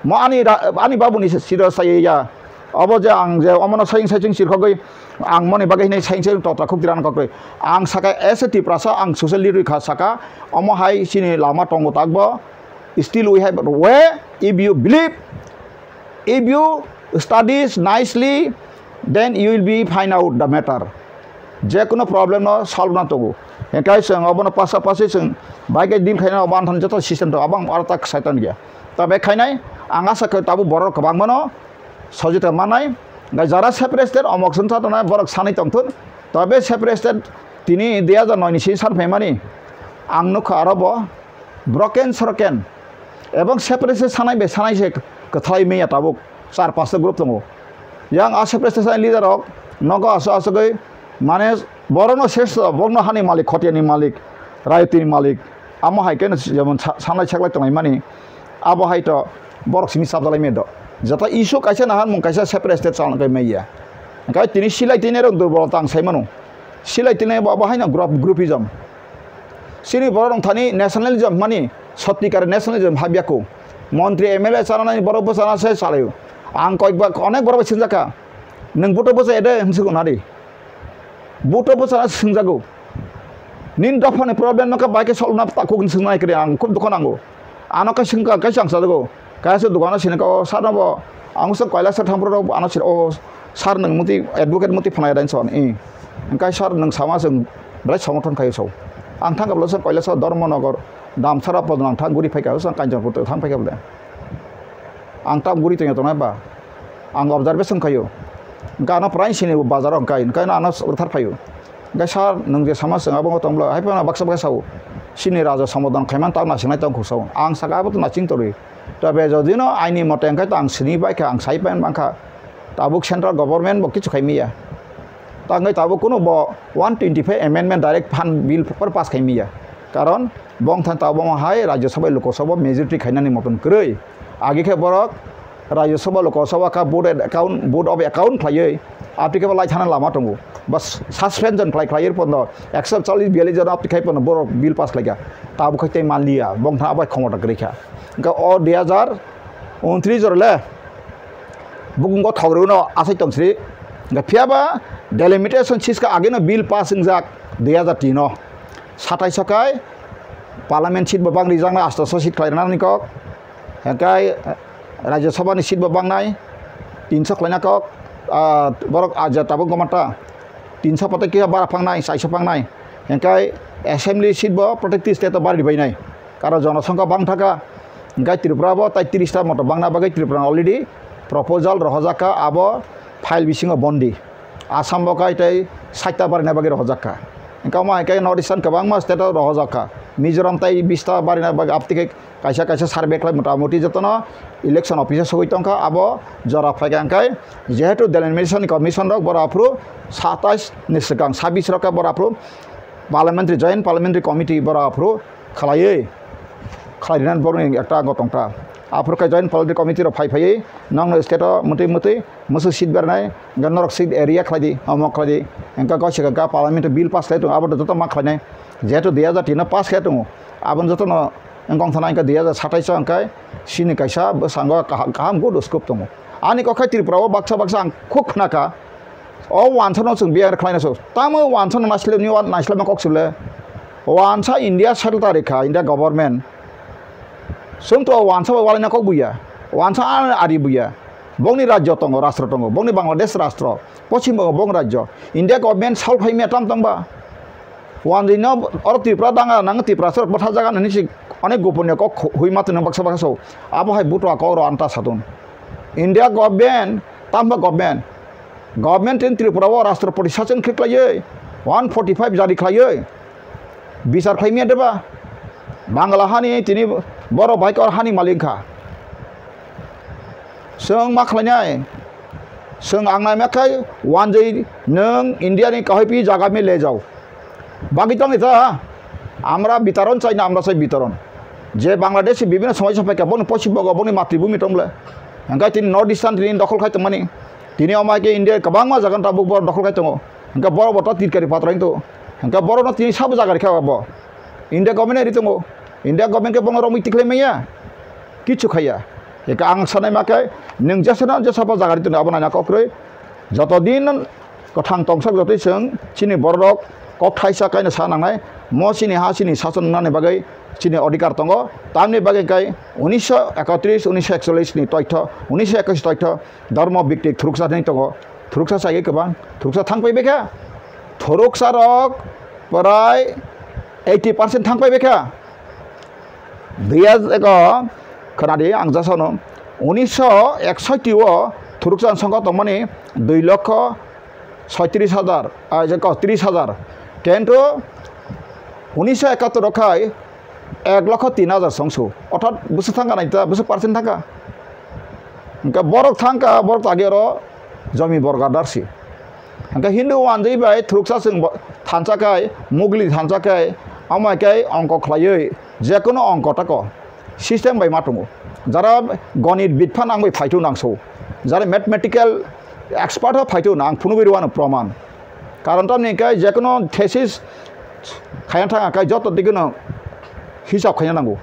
Mo ani ra-, ani babuni siro saye ya. Abo je ang je omono saying saying sirkhogwi ang moni bagwi hinai saying saying tota khuk diran kokgwi. Ang saka as a Tiprasa ang social leader kha saka omo hai chini lama tongo takbo. Still we have way if you believe, if you studies nicely, then you will be find out the matter. Je kono problem no solve na tongo. Hingkai chwng obono pasa pasi chwng bai khe deal khaina obo anthani joto system to abang aro tak saitan gya. Ta bai khainai ang asa khe tabuk borok kwbang mano sojita manai. Gai jara separate state omok sung sa tongnai borok sanai tongthun. Ta be separate state tini dui hajar noi ni sini san phaimani ang nukha aro bo broken soroken ebong separate se sanai bai sanai se kwthai manya tabuk char pasta group tongo. Yang a separate se sanai leader rok nogo aswk aswkgwi mane borokno sesra borokno hani malik khotiani malik rayotini malik amo hai khe jemon sa-, sanai saklai tongnai mani abo hai to borok simi chapjalai maya do. Jata issue kaisa nahan mung kaisa separate state chalna kai maya. Hingke tini silai tini rok durbol tang sai mano. Silai tini bo abo haino group, groupism. Chini borok rok thani nationalism mani sottikar nationalism habya ko. Montri M L A chanani borok bo chana se chalaio. Ang koi ba onek borok bai swngjak kha. Nwng vote bo cha ede hwnsi ko nadi. Vote bo cha swngjago. Nin dophani problem no ka bai ke solve na ta kok swngna kre ang khub dukha nango. Ano ka swngka kaisa ang sajago. Kaisa dukano sini ko sir no bo ang sa koila sa thang pro ano sir o sir nwng muti advocate muti phanai dan son i. Engkai sir nwng sama sung brai somorthon khayo so. Ang thang kablo sa koila sa Dharmanagar Damsara pod nang thang guri phai ka sa Kanchanpur thang phai kablo. Ang tam guri tong tong ba. Ang observation khayo. Engka ano prai sini bazar engkai engkai ano thar phayo. Engkai sir nwng je sama sung abo tong blo hai pa baksa baksa sao. Sini raja somodon khaiman tam na sinai tong khusao. Ang saka abo to na ching torwi. Tobe jodi no aini mote hingke to ang sini bai kha, ang sai pai man kha. Tabuk central government bo kichu khai miya. Ta hingke tabuk kunu bo one twenty five amendment direct phan bill paper pass khai miya. Karon bong than tabuk hai Rajya Sabha Lok Sabha majority khainani moton kwrwi. Agi khe borok Rajya Sabha Lok Sabha kha vote account, vote of account khlaiwi. Aboni khe bo lai thana lama tongo. Bas suspension khlai khlai pono ekso challis biyallis jon aboni khai pono borok bill pass khlaikha. Tabuk khai tei manliya, bong tha abai khomota kwrwi kha. Hingke o dui hajar untris jora le bukungo thogri uno asai tong sri. Hingke phiya ba delimitation siska ageno bill pass wngjak dui hajar tin o. Satais o kai parliament seat bo bang rijak na asto so seat khlai rwna ni kok. Hingke Rajya Sabha ni seat bo bangnai, tinso khlaina kok, ah, borok aja tabuk gomata, tinso patai kisa bara phangnai, saiso phangnai, hingke assembly seat bo protective state o bari bainai, karo jonosongkha bang thaka, hingke Tripura bo tai tris ta moto bangna bagwi Tripura already proposal rohorjak kha, abo file bisingo bondi. Assam bo kai tei sait ta barina bagwi rohorjak kha. Hingke omo hai khe North Eastern kwbangma state o rohorjak kha. Mizoram tei bis ta barina bagwi aptwi khe kaisa kaisa survey khlai mota moti jotono election office o sogwi tongkha. Abo jora phaikha hingke jehetu delimitation commission rok boro aphuru satais ni swkang sabis rok khe boro aphuru parliamentary, joint parliamentary committee boro aphuru khlaiwi khlai rwna borokni ekta ango tongkha. Aphuru khe joint parliamentary committee rok phai phaiwi nokno state o motwi motwi mwswk seat bernai, hingke norok seat area khlai di, omo khlai di, hingke goi se hingke parliament o bill pass khlai tongo, abo joto ma khlainai, jehetu dui hajar tin o pass khlai tongo, abo jotono wngkha wngthana hingke dui hajar satais o hingke chini kaisa bwskango kaham, kaham good scope tongo. Ani kok hai Tripura o baksa baksa ang khuk khna kha, o wansano chwng biya khlaina so, tamo wansano naisle, ni wan naisle ma kok sile, wansa India settle ta rikha, India government, Chwng to wansa bai walaina kok buya. Wansa ari buya. Bongni rajyo tongo, rastro tongo. Bongni Bangladesh rastro. Poschim Bongo bong rajyo. India government sal phaimya tam tongba. Wanjwi no oro Tripura danga nang Tripura sor bwtha jaga nani si onek goponiyo kok hu-, hui matwi nang baksa baksa so. Abo hai butua kok ro anta satun. India government, tamba government. Government tin Tripura o rastro poti sachin khe khlaiwi one forty five jari khlaiwi. Bichar khlaimya deba? Bangla hani tini borok bai kor hani malik kha. Chwng ma khlainai? Chwng ang naima khai wanjwi nwng India ni kahai pi jaga mi le jao. Bagwi tongwi ta? Amra bitaron chai na amra chai bitaron. Je Bangladesh bibhinno somai sa phaikha boni poschim bogo boni matribhumi tong bole. Hingkai tini North Eastern tini dokhol khai tongmani. Tini omai khe India kwbangma jaga tabuk bor dokhol khai tongo. Hingke borok bo ta tirkari patra wng tongo. Hingke borokno tini sabo jaga rikha bo. India government ri tongo. India government khe bono romwi tikhlai manya. Kichu khaiya. Hingke ang sanai ma khe nwng jesano jesabo jaga ri tongo abo naina kokroi. Joto din kwthang tongsak jotoi chwng chini borok kok thaisa kaino sa nangnai. Mo chini ha chini sason nani bagwi chini odhikar tongo. Tamni bagwi kai unisho ekotris, unisho ekchollis ni toitho, unisho ekwis toitho. Dharma biktik thuruksa thani tongo, thuruksa chai kwbang, thuruksa thang pai bekha, thuruksa rok prai eighty percent thang pai bekha. Duya eko khwnadi ang jasano unisho eksoti o thuruksa songkha tongmani dui lokho soitris hajar, ah, je ko tris hajar. Kintu unisho ekattor o khai ek lokho tin hajar songsu. Orthat bwswk thangkha naita, bwswk percent thangkha. Hingke borok thangkha, borok tagi oro jomi borga darsi. Hingke Hindu wanjwi bai thuruksa chwng bo-, thansa khai, mugli thansa khai, amai khai ongko khlaiwi, jekono ongko tako. System bai ma tongo. Jara gonit bid phano ang bai phaitu nangso. Jara mathematical expert o phaitu nang phunugwi rwano proman. Karon tamni hingke jekono thesis khaina thang khe joto dikeno hisab khaina nango.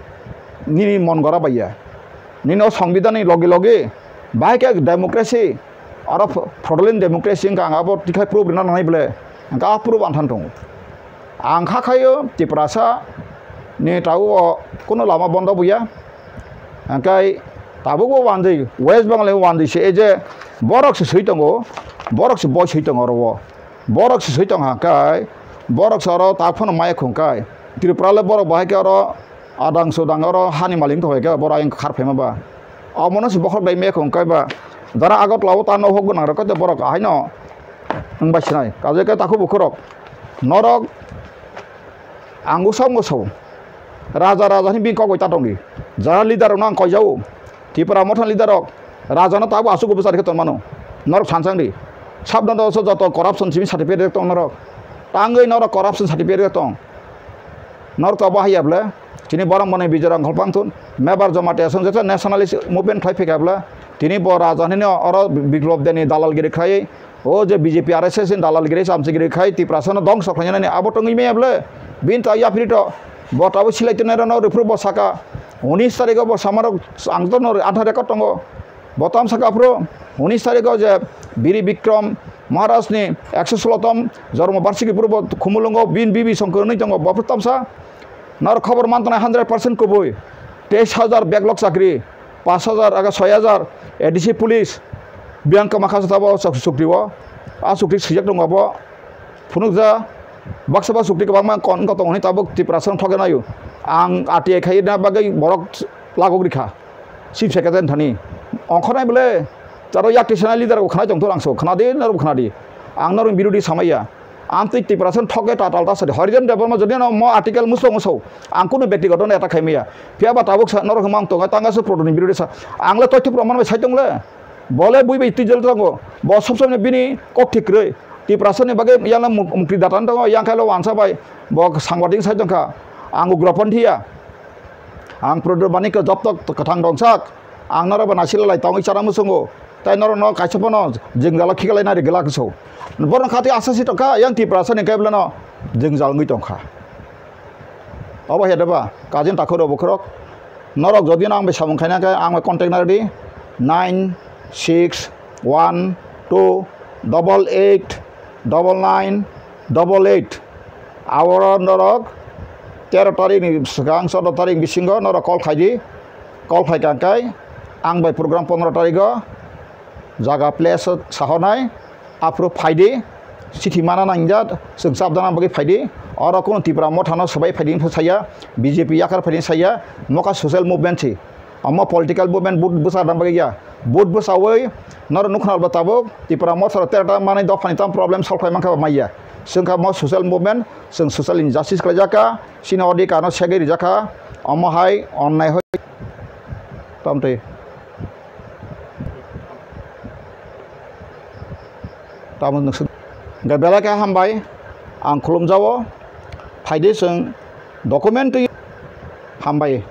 Nini mon gora baiya. Nini o songbidhan ni logi logi bahai khe democracy aro fraudulent democracy wngkha ang abo tikhai proof rina nangnai bole. Hingke a proof ang than tongo. Ang kha khaio Tiprasa ni tao o kuno lama bondo buya. Hingke tabukbo wanjwi, West Bengal ni wanjwi se e je borok se swi tongo, borok se boi swi tongo oro o. Borok se swi tong ha kai, borok se oro tak phano maya khung kai. Tripura le borok bahai khe oro adang sudang oro hani malik wng thok hai khe borok ayang khar phaima ba. Omono se bokhorok dai maya khung kai ba. Jara Agartala o ta nohok gwnang rok khe borok ahaino wng bai sinai. Kaje khe takhuk bukhurok norok ang usam usam raja raja hwnwi bini kok bai ta tongdi. Jara leader rokno ang koijao. Tipra Motha ni leader rok rajano tabuk aswk bwsa rikhe tongmano. Norok sansang di. Sabdon do so joto corruption simi certificate rek tong norok. Tangwi norok corruption certificate rek tong. Norok to bo haiya bwle. Chini borok mwnwi Bijoy Rangkhol Pangthun. Mebar Jamatia song jesa nationalist movement khlai phikha bwle. Tini bo raja hinwi oro Biplop Deni dalalgiri khlaiwi. O je B J P R S S ni dalalgiri, chamchigiri khai Tiprasano dongso khlainani abo tongwi maya bwle. Bini ta yapri to. Bo tabuk silai tongnai rano rwphuru bo saka. Unis tarikh o bo samarok ang to no atharo record tongo. Bo tam saka phuru unis tarikh o je Biri Bikrom Maharaj ni ekso solo tom jormo barshiki phuru bo Khumulwngo bini bibi songkor wngwi tongo. Bo phuru tamsa norok khobor man tongnai hundred percent kubui. Teis hajar backlog chakri. Pash hajar aga soi hajar A D C police biyang kwma kha sabo chukti o. A chukti swijak tongo abo phunukja baksa ba chukti kwbangma kon wngkha tongo hwnwi tabuk Tiprasa no thokgwi naio. Ang R T I khai na bagwi borok lagok rikha chief secretary thani ongkhornai bole taro yak tisana leader bo khnai tongthor ang so khnadi norok khnadi ang norok birodhi samaiya. Amtwi Tiprasa thok khe tatal ta sadi. Horijan Debbarma jodi no mo article muso muso. Ang kunu bektigoto no attack khai maya. Phiya ba tabuk sa norok hwmang tongo tanga su proto ni birodhi sa. Ang le toitho proman bai sai tong le. Bo le bui bai twijol tongo. Bo sob sob bini kok thik kwrwi. Tiprasa ni bagwi yang le muk-, mukti data tongo. Yang khai lo wansa bai. Bo sangbating sai tong kha. Ang ugropanthi ya. Ang Pradyot Manikya jobtok kwthang dongsak. Ang norok bai naisik lai tongwi chana muchungo. Tai norok no kaisa phano jwngjalo khiklai nari glak so. Borok khati asa si tongkha yang Tiprasa ni kaiblano jwngjal wngwi tongkha. Obo he deba kajin takhoro bukhorok. Norok jodi no ang bai samung khaina khe ang bai contact nardi nine six one two double eight double nine double eight. Abo norok tero tarik ni swkang choudo tarik bisingo norok call khaidi. Call khai kha khe Ang bai program pondro tarigo jaga place o sahornai, aphuru phaidi, chithi mana nangjak, chwng chapjana bagwi phaidi, oro kunu Tipra Mothano swbai phaidi wngkha saya, B J P yakar phaidi saya, noka social movement si. Omo political movement vote bwsa dam bagwi ya. Vote bwsawi norok nukha nalbo tabuk Tipra Motha rok terata manwi dophani tam problem solve khai mankha ba maya. Chwngkha mo social movement, chwng social injustice khlaijak kha, chini odhikar no segwi rijak kha, omo hai onnai hoi tamtwi. Tamo nwswk hwnkhe belai khe hambai, ang khulumjao, phaidi chwng document twi hambai.